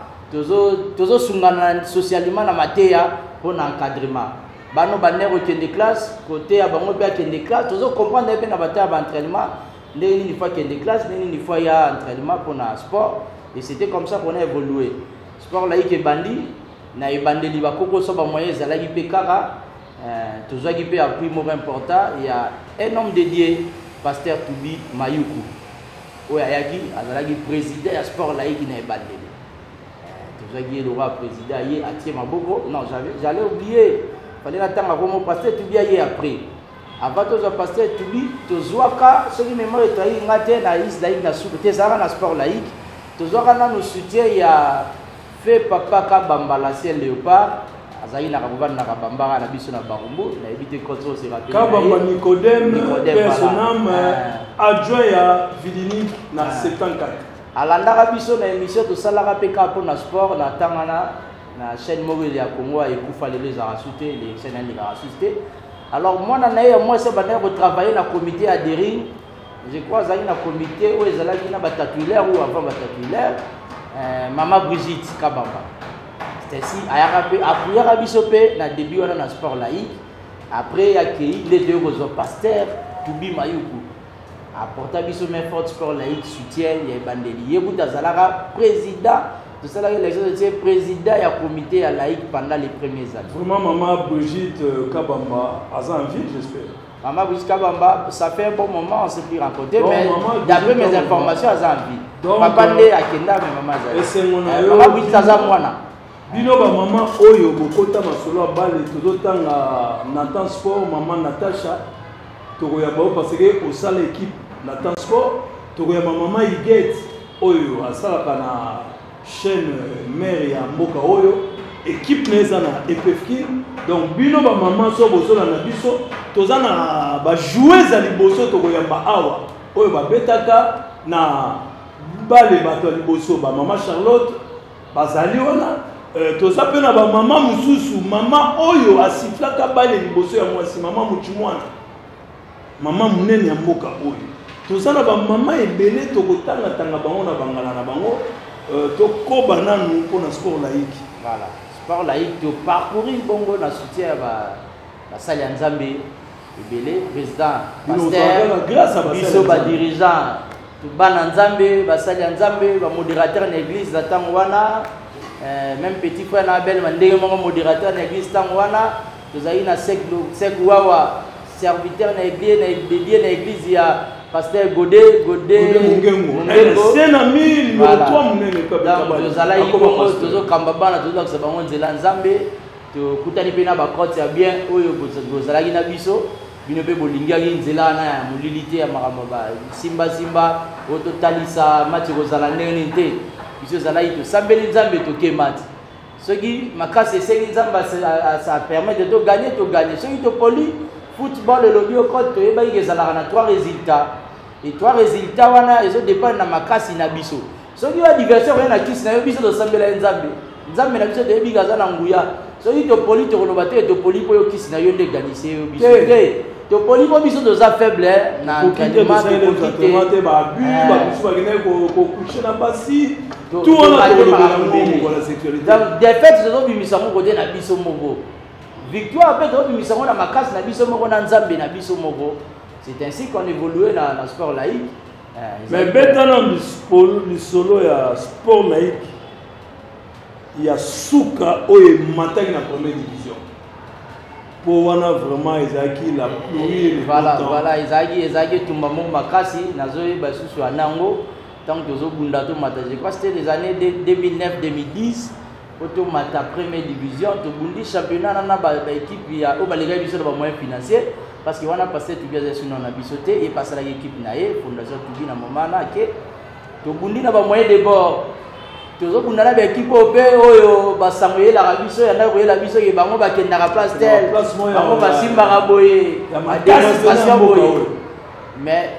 tozosungana socialement na mateya mpona encadrement. Bano bande kokende classe, koteya bango mpe akende classe. Tozocomprendre mpe na bateya baentraînement ndenge nini faut akende classe, ndenge nini faut ya entraînement mpona sport. Et c'était comme ça qu'on a évolué. Sport laïque ebandi. Na ebandeli, bakokoso, bamoyen ezalaki mpe kaka. Tozwaki mpe appui moko important ya un homme dédié, pasteur Tubi Mayuku, oyo ayaki, azalaki président ya sport laïque na ebandeli. Tozwaki ye lokola président, ye atie maboko. Non, j'allais oublier, fallait natanga komo pasteur Tubi aye après. Avant tozwa pasteur Tubi, tozwaka, soki mémoire etoyaki nga te, na is laïque na suku te, ezalaka na sport laïque. Tozwaka nano soutien ya fe papa Kabamba, l'ancien Léopard, azalaki na kovanda na Kabambaka na biso na Barumbu. Nayebi te koto ose rappeler. Kabamba Nicodème. Nicodème, père son voilà. âme, adjoint ya Vidinic na 74. Alandaka biso na émission tosalaka mpe kaka mpona sport na ntango wana na chaîne moko ya Congo ekufa lelo, ezalaka su te, le chaîne alekaka su te. Alors mwana na ye ya mwasi abandaki kotravaille na comité ya Daring, je crois azalaki na comité oyo ezalaki na batatouilaire ou avant batatouilaire, mama Brigitte Kabamba. C'est ainsi ayaka mpe apuyaka biso mpe na début wana na sport laïque. Après akei nde toyei kozwa pasteur Tubi Mayuku, apporta biso main forte sport laïque, soutien ya ebandeli. Ye kuta azalaka président, tosalaki élection, totie président ya comité ya laïque pendant les premiers années. Vraiment, maman Brigitte Kabamba aza en vie, j'espère. Mama Brigitte Kabamba, ça fait un bon moment, on s'est plus rencontré, mais d'après mes informations, aza en vie. Donc, Papa euh, nde akenda, mais mama azali. Esengo na Eh, yo. Mama Brigitte aza mwana. Bino bamama oyo bokota masolo ya bale, tozotanga Nathan Sport, mama Natasha, tokoyamba yo parce que osala équipe Nathan Sport. Tokoyamba mama Iget oyo asalaka na chaîne mare ya mboka oyo, équipe na eza na EPFK. Donc bino bamama so bozolanda biso, toza na bajoueuse ya liboso tokoyamba awa oyo babetaka na bale, bato ya liboso, bamama Charlotte bazali wana. Toza mpe na bamama mosusu, mama oyo asiflaka bale liboso ya mwasi, mama Mochimwana, mama monene ya mboka oyo. Toza na bamama ebele, tokotangatanga bango na bangala na bango. Tokoba nanu mpona sport laïque. Voilà, sport laïque, toparcourir bongo na soutien ya basali ya Nzambe ebele, président, Bino pasteur, ozalaka grâce à basali biso ya Nzambe. Badirigeant, bana Nzambe, basali ya Nzambe, bamodérateur na église na ntango wana, même petit frère na Abel ndenge moko, modérateur na église ntango wana. Tozali na Sek Wawa, serviteur na église, na dédié na église ya pasteur Godé Godé. Godé Mungengo. Mungengo. C'est un ami numéro Voilà. 3 monene mpe Donc abeta tozalaki akoma bongo, pasteur. tozokamba bana, tozolakisa bango nzela Nzambe. Tokutani mpe na bacote ya bien oyo bozalaki na biso. Bino mpe bolingaki nzela wana ya molili te, ya makambo basimbasimba oyo totalisa match kozala ndenge nini te. Biso ezalaki tosambeli Nzambe, toke match. Soki makasi esengi Nzambe apermettre togagner, togagner. Soki topoli, football elobi okote, toyebaki ezalaka na trois résultats, et trois résultats wana ezodépendre na makasi na biso. Soki oyo adversaire oye na kisi na yo, biso tosambela ye Nzambe. Nzambe na biso toyebi aza na nguya. Soki topoli, tokoloba te topoli mpo yo kisi na yo nde eganise yo biso Te. te. Topoli mpo biso toza faible na Koki te, entraînement, tosaleli tokoki entraînement te, te. babu Eh. bamosusu bakendaki kokoucher na basi. Tout wana Tokate tokolobela makambo yango ebele. mokolo ya sexualité. Donc défaite, tozobimisa yango kote na biso moko. Victoire mpe, tozobimisa yango na makasi na biso moko, na Nzambe na biso moko. C'est ainsi qu'on évolue na sport laïque. Mais beta na lisolo ya sport laïque ya suka oyo emataki na première division, mpo wana vraiment ezalaki la pluie et le Voilà. beau temps. Voilà, ezalaki etumba moko makasi. Nazoyeba lisusu ya nango ntango tozobunda tomata, je crois c'était les années 2009 2010, po tomata première division. Tobundi championnat na baéquipe ya oyo balekaki biso na bamoyen financier, parce que wana pasteur Tubi azali sino na biso te, ye pasalaki équipe na ye, Fondation Tubi, na moma na ake. Tobundi na bamoyen de bord, tozobunda na baéquipe oyo mpe oyo basango eyelaka biso, yandaki koyela biso ke bango bakendaka place tel, Place moko bango basimbaka boye, ya makasi badémonstration na mboka boye. oyo. Mais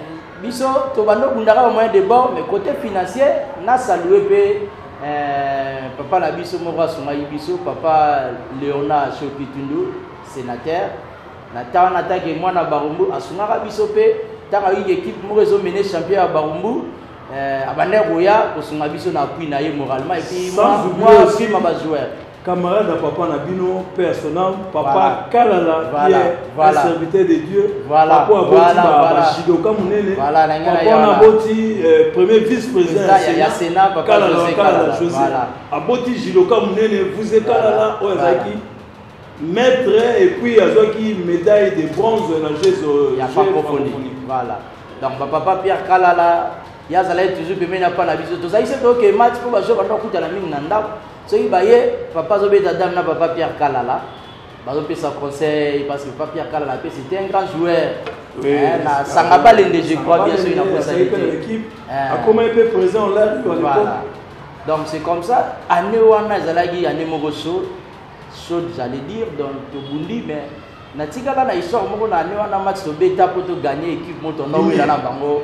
biso tobanda obundaka bamoyen de bord, mais côté financier, na salue mpe papa na biso moko asungaki biso, papa Léonard Shokitundu, sénateur na ntango wana. Atake mwana Barumbu, asungaka biso mpe ntango ayiki équipe moko ezomene champion ya Barumbu, abandaki koya kosunga biso na appui na ye moralement, et puis Sans moi oublier moi aussi prime bajoueur. Camarade à papa na bino, père son âme, papa Voilà. Kalala, Voilà. qui est un serviteur de Dieu. Papa aboti Voilà, voilà. bajidoka monene. Voilà, na ngai na papa ye wana wana. aboti premier vice-président Président ya Sénat, papa Kalala, José Kalala Kalala, José. voilà. Aboti jidoka monene Vuze Kalala oyo azalaki maître et puis azwaki médaille de bronze na Jeux Ya Jeux francophonie. Voilà, donc bapapa Pierre Kalala, ye azalaki toujours pembeni na pa na biso. Tozalaki se toyoke match mpo bajoueur banda kokutana mingi na ndako. Soki baye, papa azobeta dame na papa Pierre Kalala, bazopesa conseil, parce que papa Pierre Kalala mpe c'était un grand joueur. Oui, Hein, na Sanga Balende, je crois bien, soki azalaki mpe na nakosali te. l'équipe. Eh. Akomaki mpe président là à l'époque. Voilà. Donc c'est comme ça. Année wana ezalaki année moko chaud, chaude j'allais dire. Donc tobundi, mais natikala na histoire moko na année wana. Match tobeta mpo togagner équipe moko, tobanda owela na bango,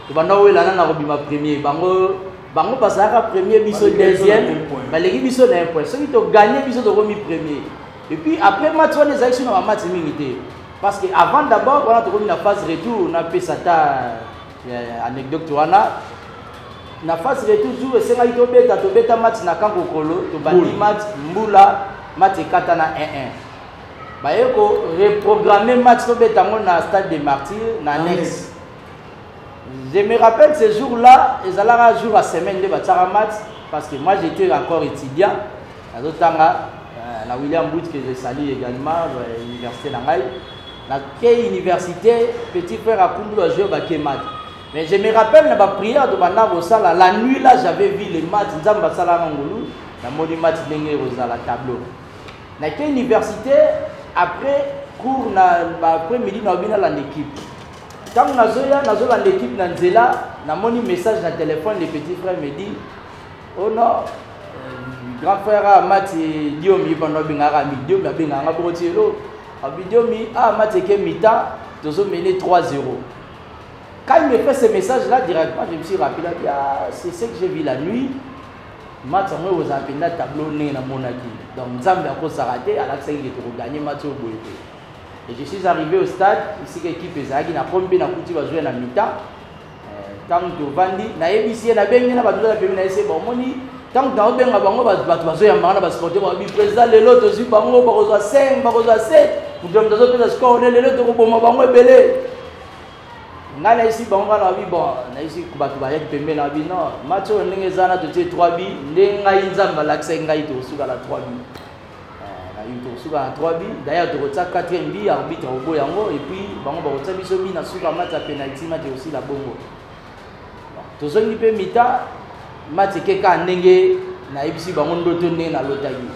tobanda owelana na kobima premier. Bango bazalaka premier, biso Baleki biso na deuxième. un point. Baleki biso na un point. Soki togagner, biso tokomi premier. Et puis après match wana, ezalaki so na bamatch mingi te, parce que avant d'abord wana tokomi na phase retour. Napesa ta anecdote wana. Na phase retour, jour esengaki tobeta, tobeta match na Kankokolo. Tobandi Mbula. match, mbula, match ekata na 1-1. Baye ko reprogrammer match, tobeta yango na stade de Martyr, na annexe. Je me rappelle ce jour-là, ezalaka jour à semaine nde batiaka match, parce que moi j'étais encore étudiant, nazotanga na William Booth, que je salue également, université na ngai. Nakei université, petit frère akumbulu ajouer bake match. Mais je me rappelle na ba prière tobanda kosala la nuit là, j'avais vu le match. Nzambe asalaka ngolu, namoni match ndenge ekozala tableau. Nakei université après cours na après midi na bina landa équipe. Ntango nazoya nazolanda équipe na nzela, namoni message na téléphone, le petit frère me dit: oh non, grand frère a match Diomi, pendant abengaka mi Diomi, abengaka nga bongo ti elo abi Diomi a match eke mi-temps, tozomene 3-0. Quand il me fait ce message là, directement je me suis rappelé, ah, c'est ce que j'ai vu la nuit. Match yango ekozala mpenza tableau ndenge namonaki. Donc Nzambe akosaka te, alakisaki ke tokoganye match oyo boye te. Et je suis arrivé au stade esika équipe ezalaki, nakomi mpe nakuti bazwi na mi-temps. Ntango tovandi, nayebisi ye, nabengi na bato na pembeni, nayebisi ye: bomoni, ntango naobenga bango, bato bazoyambaka na basupporter, babi: président, lelo tozwi bango, bakozwa 5, bakozwa 7. Moto moto azopesa score ne, lelo tokoboma bango ebele. Ngai nayebisi bango, ngai nababi: bon, nayebisi bato bayaki pembeni, nababi: non, match oyo ndenge eza na totie 3 buts, nde ngai Nzambe alakisaki ngai tokosuka na 3 buts, tokosuka na 3 buts. D'ailleurs tokotia 4e but, arbitre akoboya yango, et puis bango bakotia biso but na suka match ya penalty, match ekosila bongo. Tozongi mpe mi-temps, match eke kaka ndenge nayebisi bango ndoto ndenge nalotaki.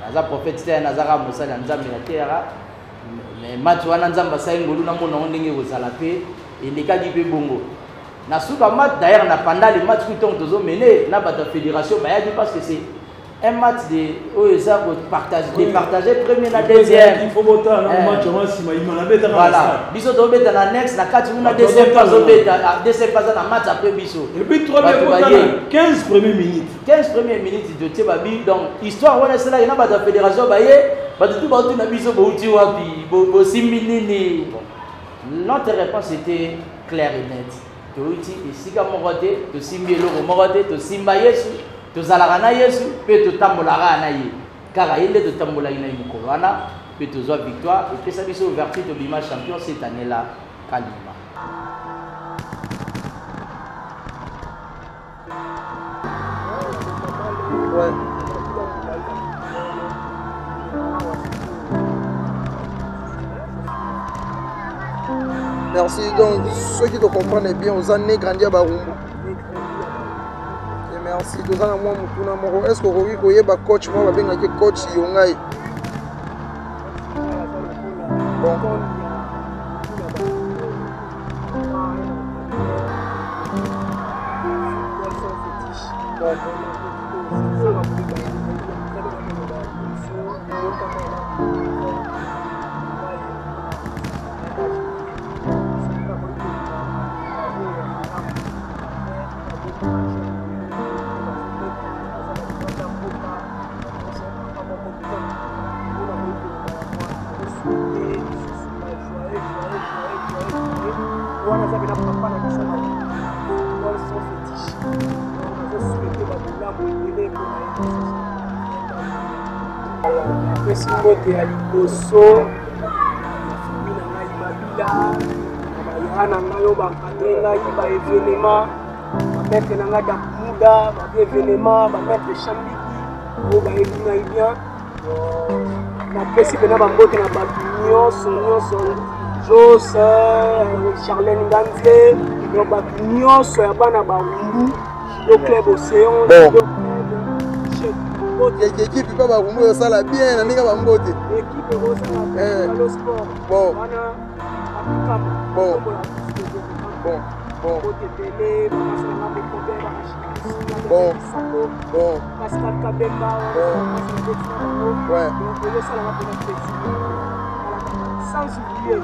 Naza prophète te, naza kaka mosali ya Nzambe na teyaka. Mais match wana Nzambe asali ngolu, namona yango ndenge ekozala mpe elekaki mpe bongo na suka match. D'ailleurs na pendant le match, kutongo tozomene na bato ya fédération bayaki, parce que c'est un match de oyo eza kopartage, départager premier na deuxième. Il faut botala na match yango nsima ima nabetaka. Voilà, biso tozobeta na next na kati kuna, deuxième azobeta, deuxième aza na match après biso. Et puis 3 botala 15 premières minutes. 15 premières minutes totie babi. Donc histoire wana esalaki na bato ya fédération baye, bato tu baotuna biso: bouti wapi, bosimbi nini? Notre réponse était claire et nette: touti esika moko te, tosimbi eloko moko te, tosimba Yesu, tozalaka na Yesu mpe totambolaka na ye, kaka ye nde totambolaki na ye mokolo wana mpe tozwa victoire, epesa biso ouverture, tobima champion cette année là Kalima. Ouais. Merci. Donc, ceux qui te comprennent bien, oza né grandi à Barumbu. Merci. Toza na mwa motuna moko: est ce que okoki koyeba coach moko babengaki coach Yongai? Bon. Wana aza mpena papa na biso na football sans fétiche. Nazosouhaite babolamu ebele mpona ye. Napesi mbote ya liboso na famille na ngai Babila, na bayaya na ngai oyo baencadre ngai baévénement, bamaître na ngai Dakumuda, baévénement, bamaître Chambiki oyo bayebi ngai bien. Napesi mpena bambote na bato nyonso nyonso, Jos, Charlene Nganze, donc bato nyonso ya bana Barumbu, Judo Club Océan. Bon, équipe mpe Barumbu osala bien na ndenge bambote. Équipe ekosala sport. Bon. Wana apikama. Bon. Bon. Bon. Mbote ebele bamasalanga bokobe. Bon. Bon. Pascal Kabemba. Bon. Ouais. Donc ezosalanga mpena plaisir, sans oublier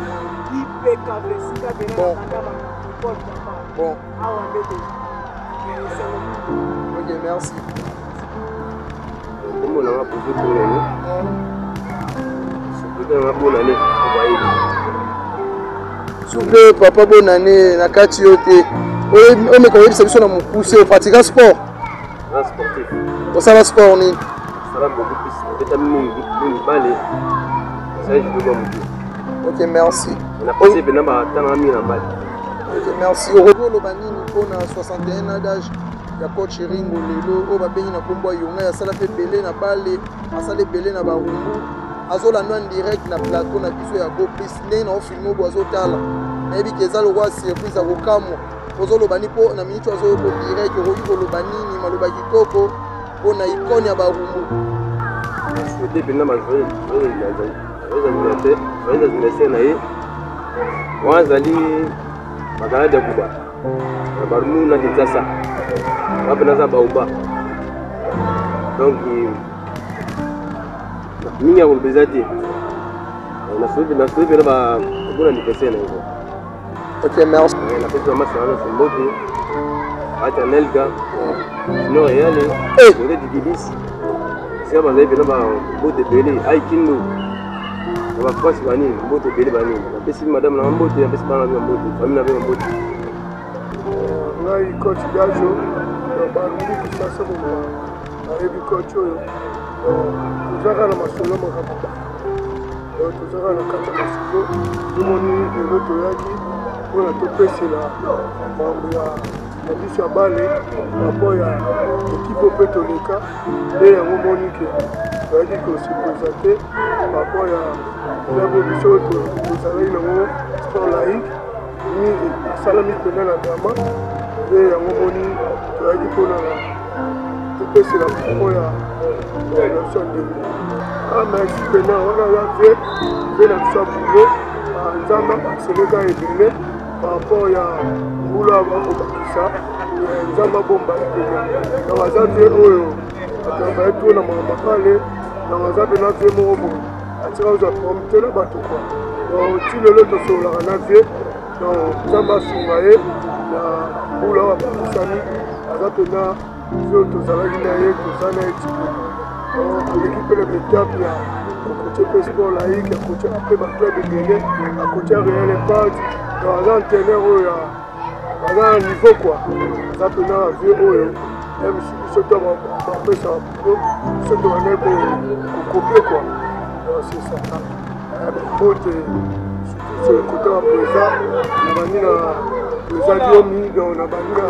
IPK esika pena Bon. na kanda football papa. Bon. Awa nde esengo mingi. Ok, merci. Kombo nanga Poso Bonane, soki nanga Bonane obayebi. Souple papa Bonane, na kati yo te, omeka oyebisa biso na mokuse, opratika sport? Na sportif. Osala sport nini? Sala beaucoup plus, nabeta mingi mingi bale, nasala judo mwa motu. Ok, merci. Napasi mpena batanga mingi na bale. Ok, merci. Okoki oloba nini mpona 61 ans d'âge ya coach Ringo lelo, oyo babengi na nkombo ya Yongai? Asala mpe ebele na bale, asala ebele na Barumbu. Azolanda en direct na plateau na biso ya Go Plus ndenge na ofilme obo azotala. Nayebi ke eza lokola surprise ya kokamwa. Ozoloba ni mpo na minute azoyoka direct, okoki koloba nini maloba kitoko mpo na icone ya Barumbu? Souhaite mpenza ba joyeux anniversaire na ye. Wana azali bakaladi ya kuba na Barumbu na Kinshasa, wana mpenza aza baoba. Donc mingi ya koloba eza te, nasouhaite mpenza ba bon anniversaire na ye. Ok, merci. Napesi mama sanga nyonso mbote, ata Nelka Nord Eyale, Kote Dikibisi, esika bazali mpena bambote ebele, Aikindo na bafrance banini, mbote ebele banini. Napesi madame na mbote, napesi bana na mbote, famille na mpe mbote. Ngai coach Gajo Barumbu Kinshasa mobimba nayebi coach oyo, tozaka na masolo makambo, tozaka na kati ya masolo. Tomoni lelo toyaki mpona topesela makambo ya na biso ya bale rapport ya ekipe mpe toleka nde yango. Moni ke toyaki kose présenter rapport ya club biso tozalaki nango, sport laïque mingi esalami mpenza na drama nde yango. Moni toyaki mpona topesela rapport ya na biso ya ndenge. Ah, merci mpena wana aza vie mpe na biso ya boulot. Nzambe aseleka ebele par rapport ya mbula bakobakisa, Nzambe abomba ye mpenza. Donc aza vie oyo atravaille trop na makambo akale. Donc aza mpena vie moko boye atika kozwa problème te na bato kua. Donc ti lelo tosololaka na vie. Donc Nzambe asunga ye na mbula oyo abakisami. Aza mpena vie oyo tozalaki na ye, toza na ye ti aleki mpe na baetape ya akotie mpe sport laïque, akotie mpe baclub ebele, akotie Real Impact. Donc aza entraîneur oyo aza na niveau quoi. Aza mpena na vie oyo mc biso to bapesaka boulot, biso tobandaki kokopie quoi. Donc c'est ça. Mbote surtout sur le côté ya président, na bandi na président Diomi, donc na bandi na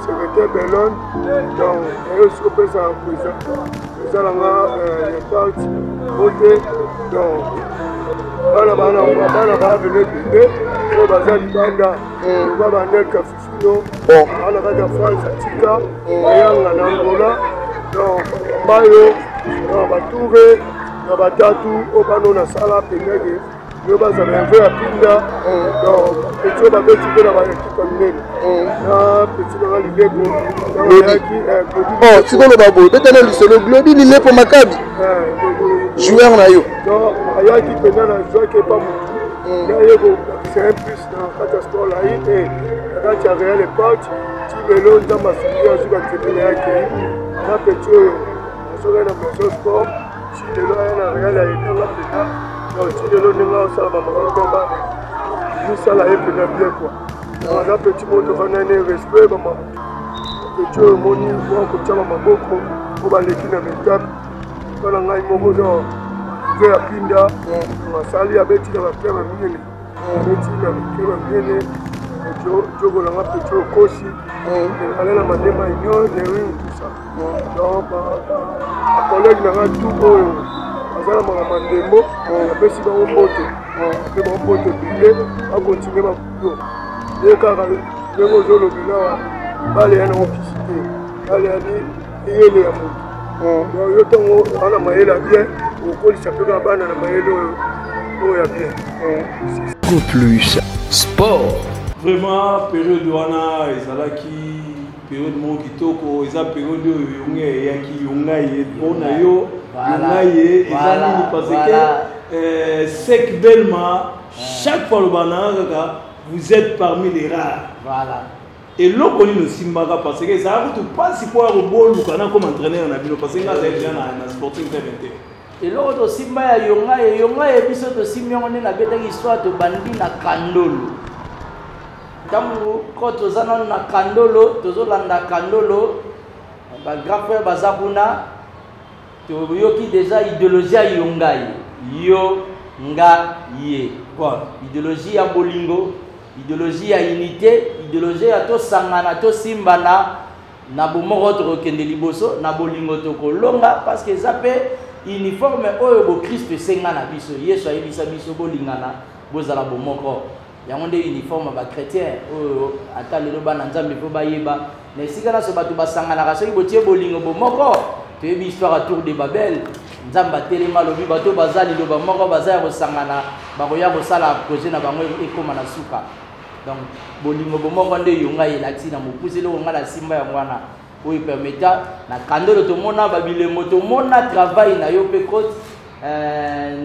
secrétaire Belon. Donc naye soki opesa président, président nanga Impact mbote. Donc bana bana bana baavene ebele oyo baza libanda, loba banelka Fifino bana kati ya France, atika bayanga na Angola. Donc mbayo na batoure na batatu oyo bana oyo nasala pendeke yo bazala yango ya pinda. Donc petit oyo babeti mpe na baekipe ya minene na petit nanga Lilepo ayaki. Sikoloba boye, betana lisolo Glodi Lilepo Makabi, joueur na yo. Donc ayaki mpenza na zwaki epa motu naye kobakisa un plus na kati ya sport lai e na kati ya Real Impact. Ti lelo Nzambe asungi, azwi banzete na ye akei na petit oyo azokaki na maison sport. Ti lelo aya na Real, ayedanga mpenza. Donc ti lelo ndenge asala bamakambo bana misala ye mpenza bien quoi. Donc aza petit moko tofanda ne respect bama petit oyo. Omoni mwa kotiama maboko po baleki na metape mpo na ngai moko. Donc ve ya pinda asali, abeti na baclub ya minene, abeti na baclub ya minene. Jogo nanga petit okosi ale na Mandema Union Dering, tout ça. Donc bacollègue nanga tout oyo baza na makambo ya ndembo, napesi bango mbote mpe bango mbote ebele, bakontinue babulo ye kaka ndenge ozolobela wa bale ya nango kisi te, bale yani eyele ya motu. Donc yo ntango oza na mayele ya bien, okolisa mpe kaka bana na mayele oyo oyo ya bien. Go Plus Sport. Vraiment période wana ezalaki période moko kitoko. Eza période oyo yonga eyaki, yonga ye mpona yo, yonga ye eza nini? Parce que Sek Belma, chaque fois loba nanga kaka, vous êtes parmi les rares. Voilà. Eloko nini osimbaka? Parce que ezalaka kutu mpasi mpo ya koboluka na comme entraîneur na bino, parce que nga azali déjà na Sporting Club Inter. Eloko tosimba ya yonga ye, yonga ye biso tosimbi yango nde nabetaki histoire. Tobandi na Kandolo. Ntango ko toza nano na Kandolo, tozolanda Kandolo, bagrand frère baza kuna, toyoki déjà idéologie ya yonga ye, yo nga ye. Voilà. Idéologie ya bolingo, idéologie ya unité, idéologie ya tosangana, tosimbana na bomoko, tokokende liboso na bolingo, tokolonga. Parce que eza mpe Uniforme oyo bokristo esenga na biso, Yesu ayebisa biso bolingana, bozala bomoko. Yango nde uniforme ya bachrétien oyo ata lelo bana Nzambe mpo bayeba na esika nyonso bato basanganaka, soki botie bolingo bomoko. Toyebi histoire ya Tour de Babel. Nzambe atelema, alobi bato baza liloba moko, baza ya kosangana, bakoya kosala projet na bango ekóma na suka. Donc bolingo bomoko nde yonga elakisi na mokuse. Eloko ngai na simba yango wana oyo permeta na kandolo tomona babilembo, tomona travail na yo mpe coach.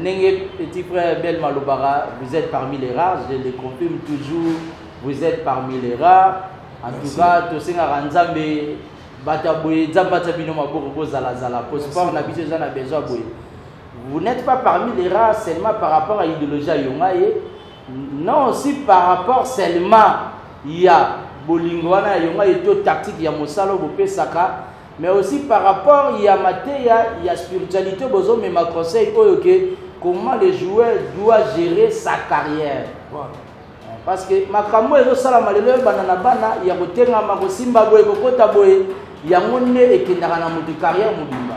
Ndenge petit frère Bel malobaka, vous êtes parmi les rares, je le confirme toujours, vous êtes parmi les rares en tout cas. Tosengaka Nzambe, bato ya boye, Nzambe atia bino maboko, bozalazala po sport na biso eza na besoin boye. Vous n'êtes pas parmi les rares seulement par rapport à idéologie ya yonga ye, non, aussi par rapport seulement ya bolingo wana ya yonga ye to tactique ya mosala oyo bopesaka, mais aussi par rapport ya mateya ya spiritualité bozomema, conseil oyo ke comment le joueur doit gérer sa carrière. Voilà. Parce que makambo ezosalama lelo, ebanda na bana ya kotengama, kosimba boye, kokota boye, yango nde ekendaka na motu carrière mobimba.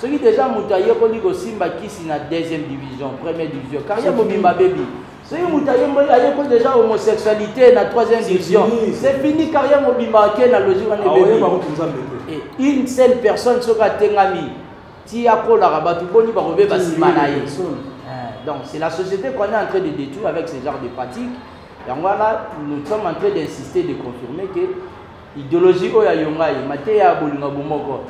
Soki déjà moto ayekoli kosimba kisi na deuxième division, première division, carrière mobimba bebi. Soki moto ayekoli déjà homosexualité na troisième division, c'est fini, carrière mobimba ake na logique wana ebebi. Une seule personne soki atengami ti akolaka, bato boni bakobeba nsima na ye? Donc c'est la société qu'on est en train de détruire avec ce genre de pratique. Yango wana nous sommes en train d'insister, de confirmer que idéologie oyo ya yonga ye, mateya ya bolingo bomoko,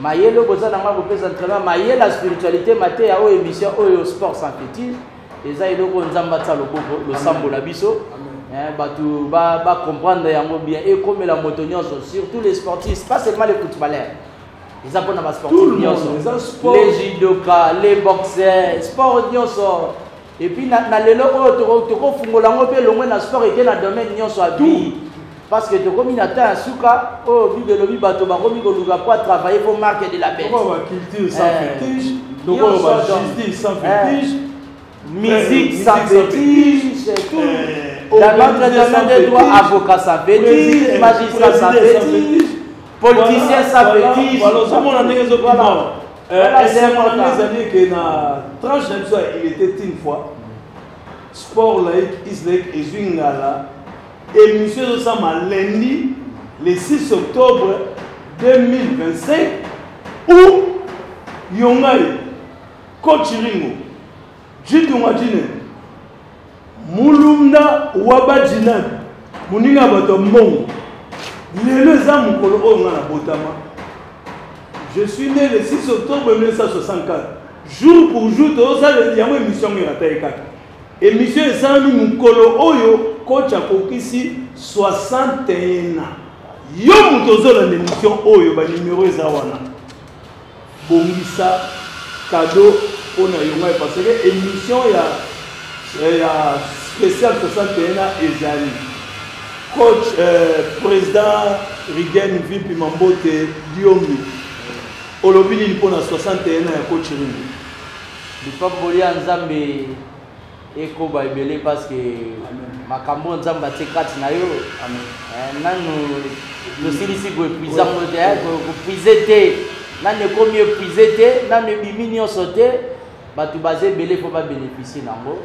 mayele oyo boza nango kopesa entraînement, mayele ya spiritualité, mateya oyo, émission oyo Sport sans fétiche, eza eloko oyo Nzambe atia loboko, losambo na biso, bato bacomprendre yango bien, ekomela moto nyonso, surtout les sportifs, pas seulement les footballeurs. Eza mpona basportif nyonso, les judoka, les boxeurs, sport nyonso. Et puis na lelo oyo tokofungola yango mpe elongwe na sport, eke na domaine nyonso ya vie, parce que tokomi na temps ya suka oyo Bible elobi bato bakomi koluka po atravailler po marque de la bête. Culture sans fétiche, justice sans fétiche, musique sans fétiche, tout dans notre domaine de droit, avocat sans fétiche, magistrat sans fétiche, politicien sans fétiche. Ozomona ndenge ezokima. Esengo ezali ke na tranche na biso ya Il était une fois, sport laïque islaïque ezwi ngala. Émission ezosama lundi le 6 octobre 2025, où yongai coach Ringo Jidunga Jine Mulunda Wabajina, moninga ya bato ya mbongo. Lelo eza mokolo oyo nga nabotama. Je suis né le 6 octobre 1964, jour pour jour. Tozosala yango émission yango erataki kaka. Émission esalami mokolo oyo coach akokisi 61 ans. Yo moto ozolanda émission oyo, banimero eza wana, bongisa cadeau mpona yongai, parce que émission ya spécial 61 ans ezali. Coach, président Rigen Vipi Mambote Diomi, olobi nini mpona 61 ans ya coach Ringo? Lipamboli ya Nzambe ekoba ebele, parce que makambo Nzambe atie kati na yo, nanu tosilisi koépuiser yango te, kopuiser te, nanu ekomi épuisé te, nanu ebimi nyonso te. Bato baza ebele mpo babénéficie nango,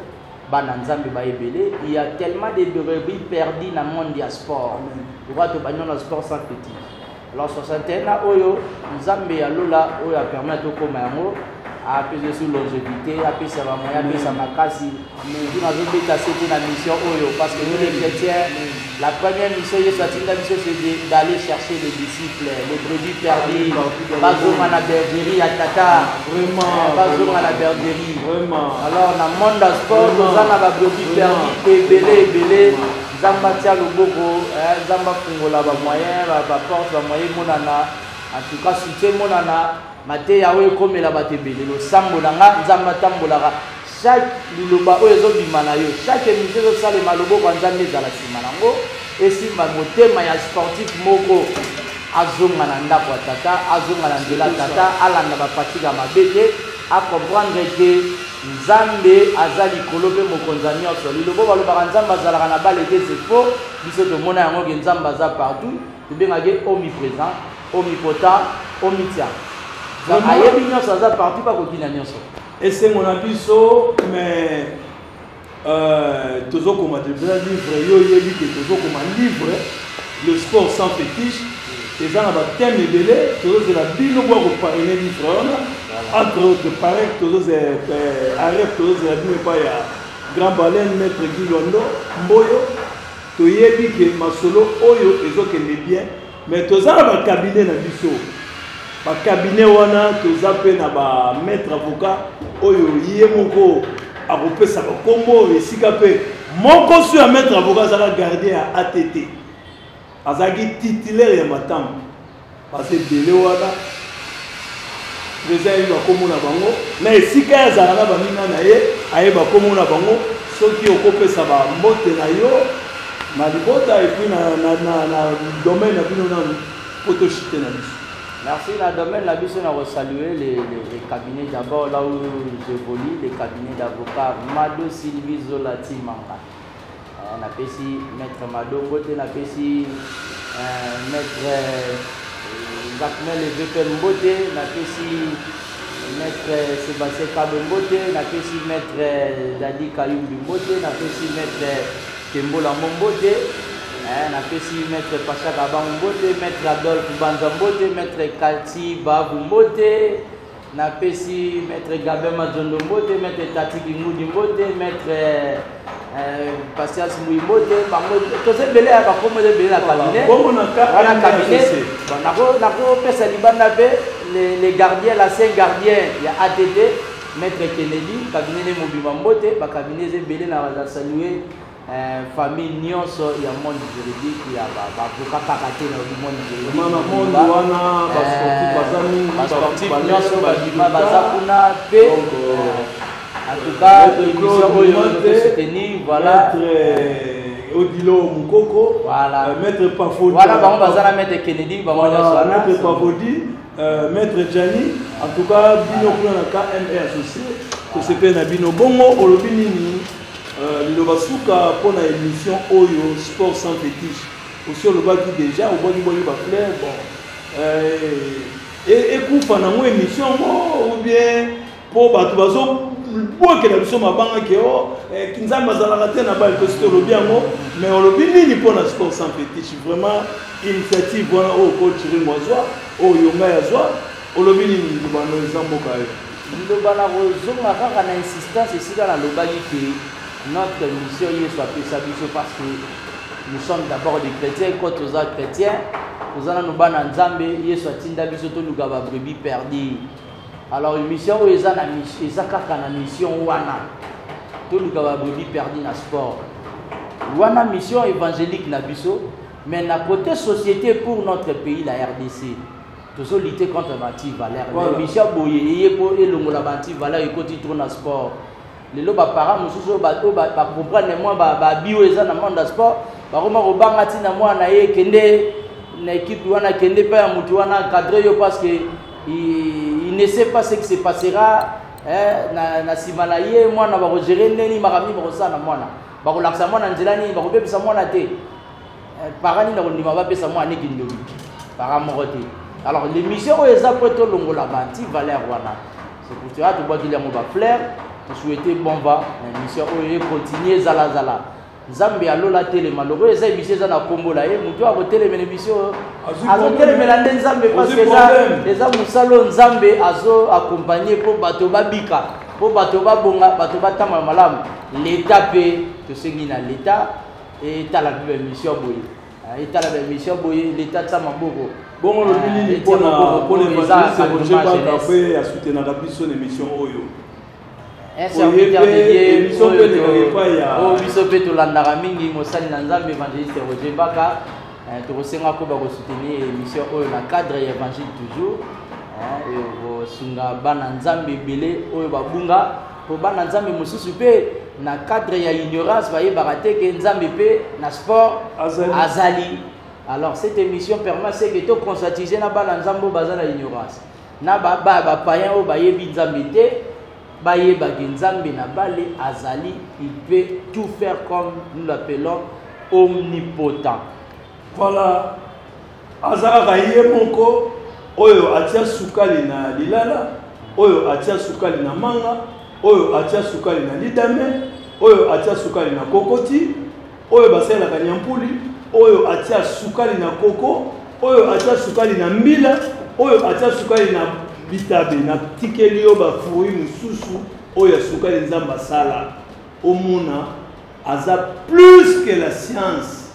bana Nzambe baebele. Il y a tellement de brebis perdues na monde ya sport. Lokwa tobandi na Sport sans fétiche, alors 61 na oyo Nzambe ya lola oyo apermettre tokóma yango, apesa su longévité, apesa bamoyen, apesa makasi. Tu nazobeta sete na mission oyo, parce que nous les chrétiens, la première mission Yesu atinda biso, c'est d'aller chercher les disciples, les brebis perdues, bazonga na bergerie ya tata, bazonga na bergerie. Alors na monde ya sport toza na babrebis perdues ebele ebele. Nzambe atia loboko, Nzambe afungola bamoyen, baporte, bamoyen emonana, en tout cas soutien emonana, mateya oyo ekomela bato ebele. Losambo na nga, Nzambe atambolaka chaque liloba oyo ezobima na yo, chaque émission ezosalema, loboko ya Nzambe ezala nsima nango, esimba motema ya sportif moko, azonga na ndako ya tata, azonga na nzela ya tata, alanda bapratique ya mabe te, acomprendre ke Nzambe aza likolo mpe mokonzi ya nyonso. Lilobo balobaka Nzambe azalaka na bale te, c'est faux. Biso tomona yango ke Nzambe aza partout. Tobengaki omniprésent, omnipotent, omniscient. Ayebi nyonso, aza partout mpe akoki na nyonso. Esengo na biso, mais tozokoma deja livre. Yo oyebi ke tozokoma livre Le sport sans fétiche, eza na bathème ebele. Tozozela bino bwa koparrainer livre wana, entre autres parec, tozozela aref, tozozela bino epai ya Grand Baleine, Maître Guy Londo Mboyo. Toyebi ke masolo oyo ezokende bien, mais toza na bacabinet na biso. Bacabinet wana, toza mpe na bamaître avocat oyo ye moko akopesa bakombo oyo esika mpe moko so ya maître avocat azalaka gardien ya ATT, azalaki titulaire ya matambo. Baza ebele wana, président ayebi bakombo na bango na esika ye azalaka na baninga na ye, ayeba kombo na bango. Soki okopesa bambote na yo na libota et puis na domaine na bino nanu po toshite na biso. Merci. Na domaine na biso, na saluer les cabinets d'abord là où j'évolue, les cabinets d'avocats Mado Sylvie Zola Timanga. Napesi maître Mado mbote, napesi maître Jacquemel Evepel mbote, napesi maître Sébastien Kabe mbote, napesi maître Dadi Kayumbi mbote, napesi maître Kembola mbote, napesi maître Pacha Kabangu mbote, maître Adolphe Banza mbote, maître Kati Babu mbote, napesi maître Gabin Mazondo mbote, maître Tati Kingudi mbote, maître Patience Mui mbote. Bango toza ebele ya bakombo, eza ebele na cabinet wana. Cabinet nakopesa libanda mpe les gardiens, l'ancien gardien ya ATT, maître Kennedy, cabinet ne mobima mbote. Bacabinet eza ebele na saluer famille nyonso ya monde juridique, ya baavocat kaka te, na monde juridique basportif nyonso babima baza kuna mpe. En tout cas, émission oyo soutenir, voilà. Odilo Mukoko. Voilà. Maître Pafodi. Voilà, bango baza na maître Kennedy, bango nyonso. Maître Pafodi, maître Gianni, en tout cas bino kuna na KMR associé, tosepeli na bino. Bongo olobi nini, liloba suka mpona émission oyo Sport sans fétiche? Osi olobaki déjà, obwaki bwaki bafleur. Bon, ekufa nango émission ngo ou bien mpo bato bazobwakela biso mabanga ke o Nzambe azalaka te na bale. Tosi tolobi yango, mais olobi nini mpona Sport sans fétiche? Vraiment, initiative wana oyo coach Ringo azwa, oyo yo ngai azwa, olobi nini? Libano eza mboka yo. Liloba na kozonga kaka na insistance esika nalobaki ke notre mission Yesu apesa biso, parce que nous sommes d'abord des chrétiens. Quand toza chrétien, toza nanu bana Nzambe. Yesu atinda biso toluka babrebis perdu. Alors émission oyo eza na eza kaka na mission wana, toluka babrebis perdu na sport wana, mission évangélique na biso. Mais na côté société, pour notre pays la RDC, tozolutter contre baanti-valeur. Émission boye eye mpo elongola baanti-valeur ekoti trop na sport. Lelo baparent mosusu oyo bacomprendre mwa babi oyo eza na monde ya sport, bakoma kobanga ntina mwana ye kende na équipe wana, kende mpe ya motu wana encadre yo, parce que il ne sait pas ce qui se passera na nsima na ye. Mwana bakogérer ndeni, makambo nini bakosala na mwana, bakolakisa mwana nzela nini, bakobebisa mwana te. Parent nini akondima bapesa mwana neki ndoki? Parent moko te. Alors l'émission oyo eza po tolongola baanti valeur wana. C'est pour cela tobwakili yango bafleur, tosouhaite bon va na émission oyo, econtinue, ezalazala. Nzambe alola telema loko eza émission eza na nkombo na ye. Motu akotelemela émission oyo azotelemela nde Nzambe, parce que eza mosala oyo Nzambe azo accompagne mpo bato babika, mpo bato babonga, bato batambola malamu. Leta mpe, tosengi na leta etala mpe baémission boye, etala baémission boye, leta tia maboko. Bongo olobi nini mpona évangéliste Roger Baka mpe asoutenaka biso na émission oyo? Un serviteur de Dieu oyo biso mpe tolandaka mingi, mosali na Nzambe évangéliste Roger Baka, tokosenga ko bakosoutenir émission oyo na cadre ya évangile toujours, kosunga bana Nzambe ebele oyo babunga, po bana Nzambe mosusu mpe na cadre ya ignorance bayebaka te ke Nzambe mpe na sport azali. Alors cette émission permet ce que toconscientiser na bana Nzambe oyo baza na ignorance, na bapayen oyo bayebi Nzambe te, bayebaki Nzambe na bale azali. Il peut tout faire, comme nous l'appelons omnipotent. Voilà, aza kaka ye moko. Oyo atia sukali na lilala, oyo atia sukali na manga, oyo atia sukali na lidame, oyo atia sukali na kokoti, oyo basalelaka nyampuli, oyo atia sukali na koko, oyo atia sukali na mbila, oyo atia sukali na bitabe. Natikeli yo ba fruits mosusu oyo ya sukali Nzambe asala. Omona aza plus que la science,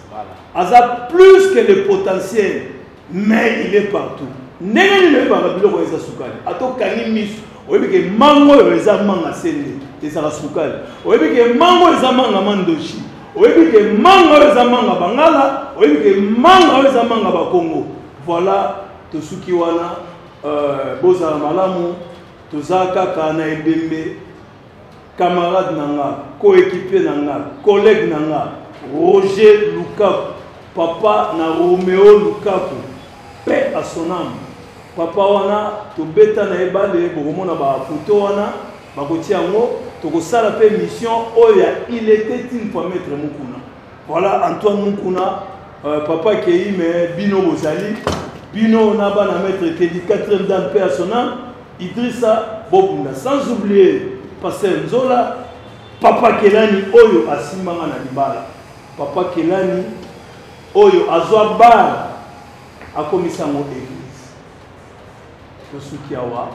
aza plus que le potentiel, mais il est partout. Ndenge nini oyebaka biloko eza sukali? Ata okangi miso, oyebi ke mango oyo eza manga sende ezaka sukali, oyebi ke mango oyo eza manga mandoshi, oyebi ke manga oyo eza manga bangala, oyebi ke manga oyo eza manga bakongo. Voilà, tosuki wana. Bozala malamu, toza kaka na ebembe. Camarade na nga, coéquipier na nga, collègue na nga, Roger Lukaku, papa na Romeo Lukaku, paix à son âme. Papa wana tobeta na ye bale, bokomona ba photo wana bakotia yango, tokosala pe mission oyo ya il était une fois maître Mukuna. Voilà Antoine Mukuna, papa Kei, mais bino bozali, bino na bana maître Teddy 4e dan paix à son âme. Idrissa Bobunda, sans oublier Pasteur Nzola, Papa Kelani oyo asimbanga na libala. Papa Kelani oyo azwa bar akomisa yango église. Tosuki awa.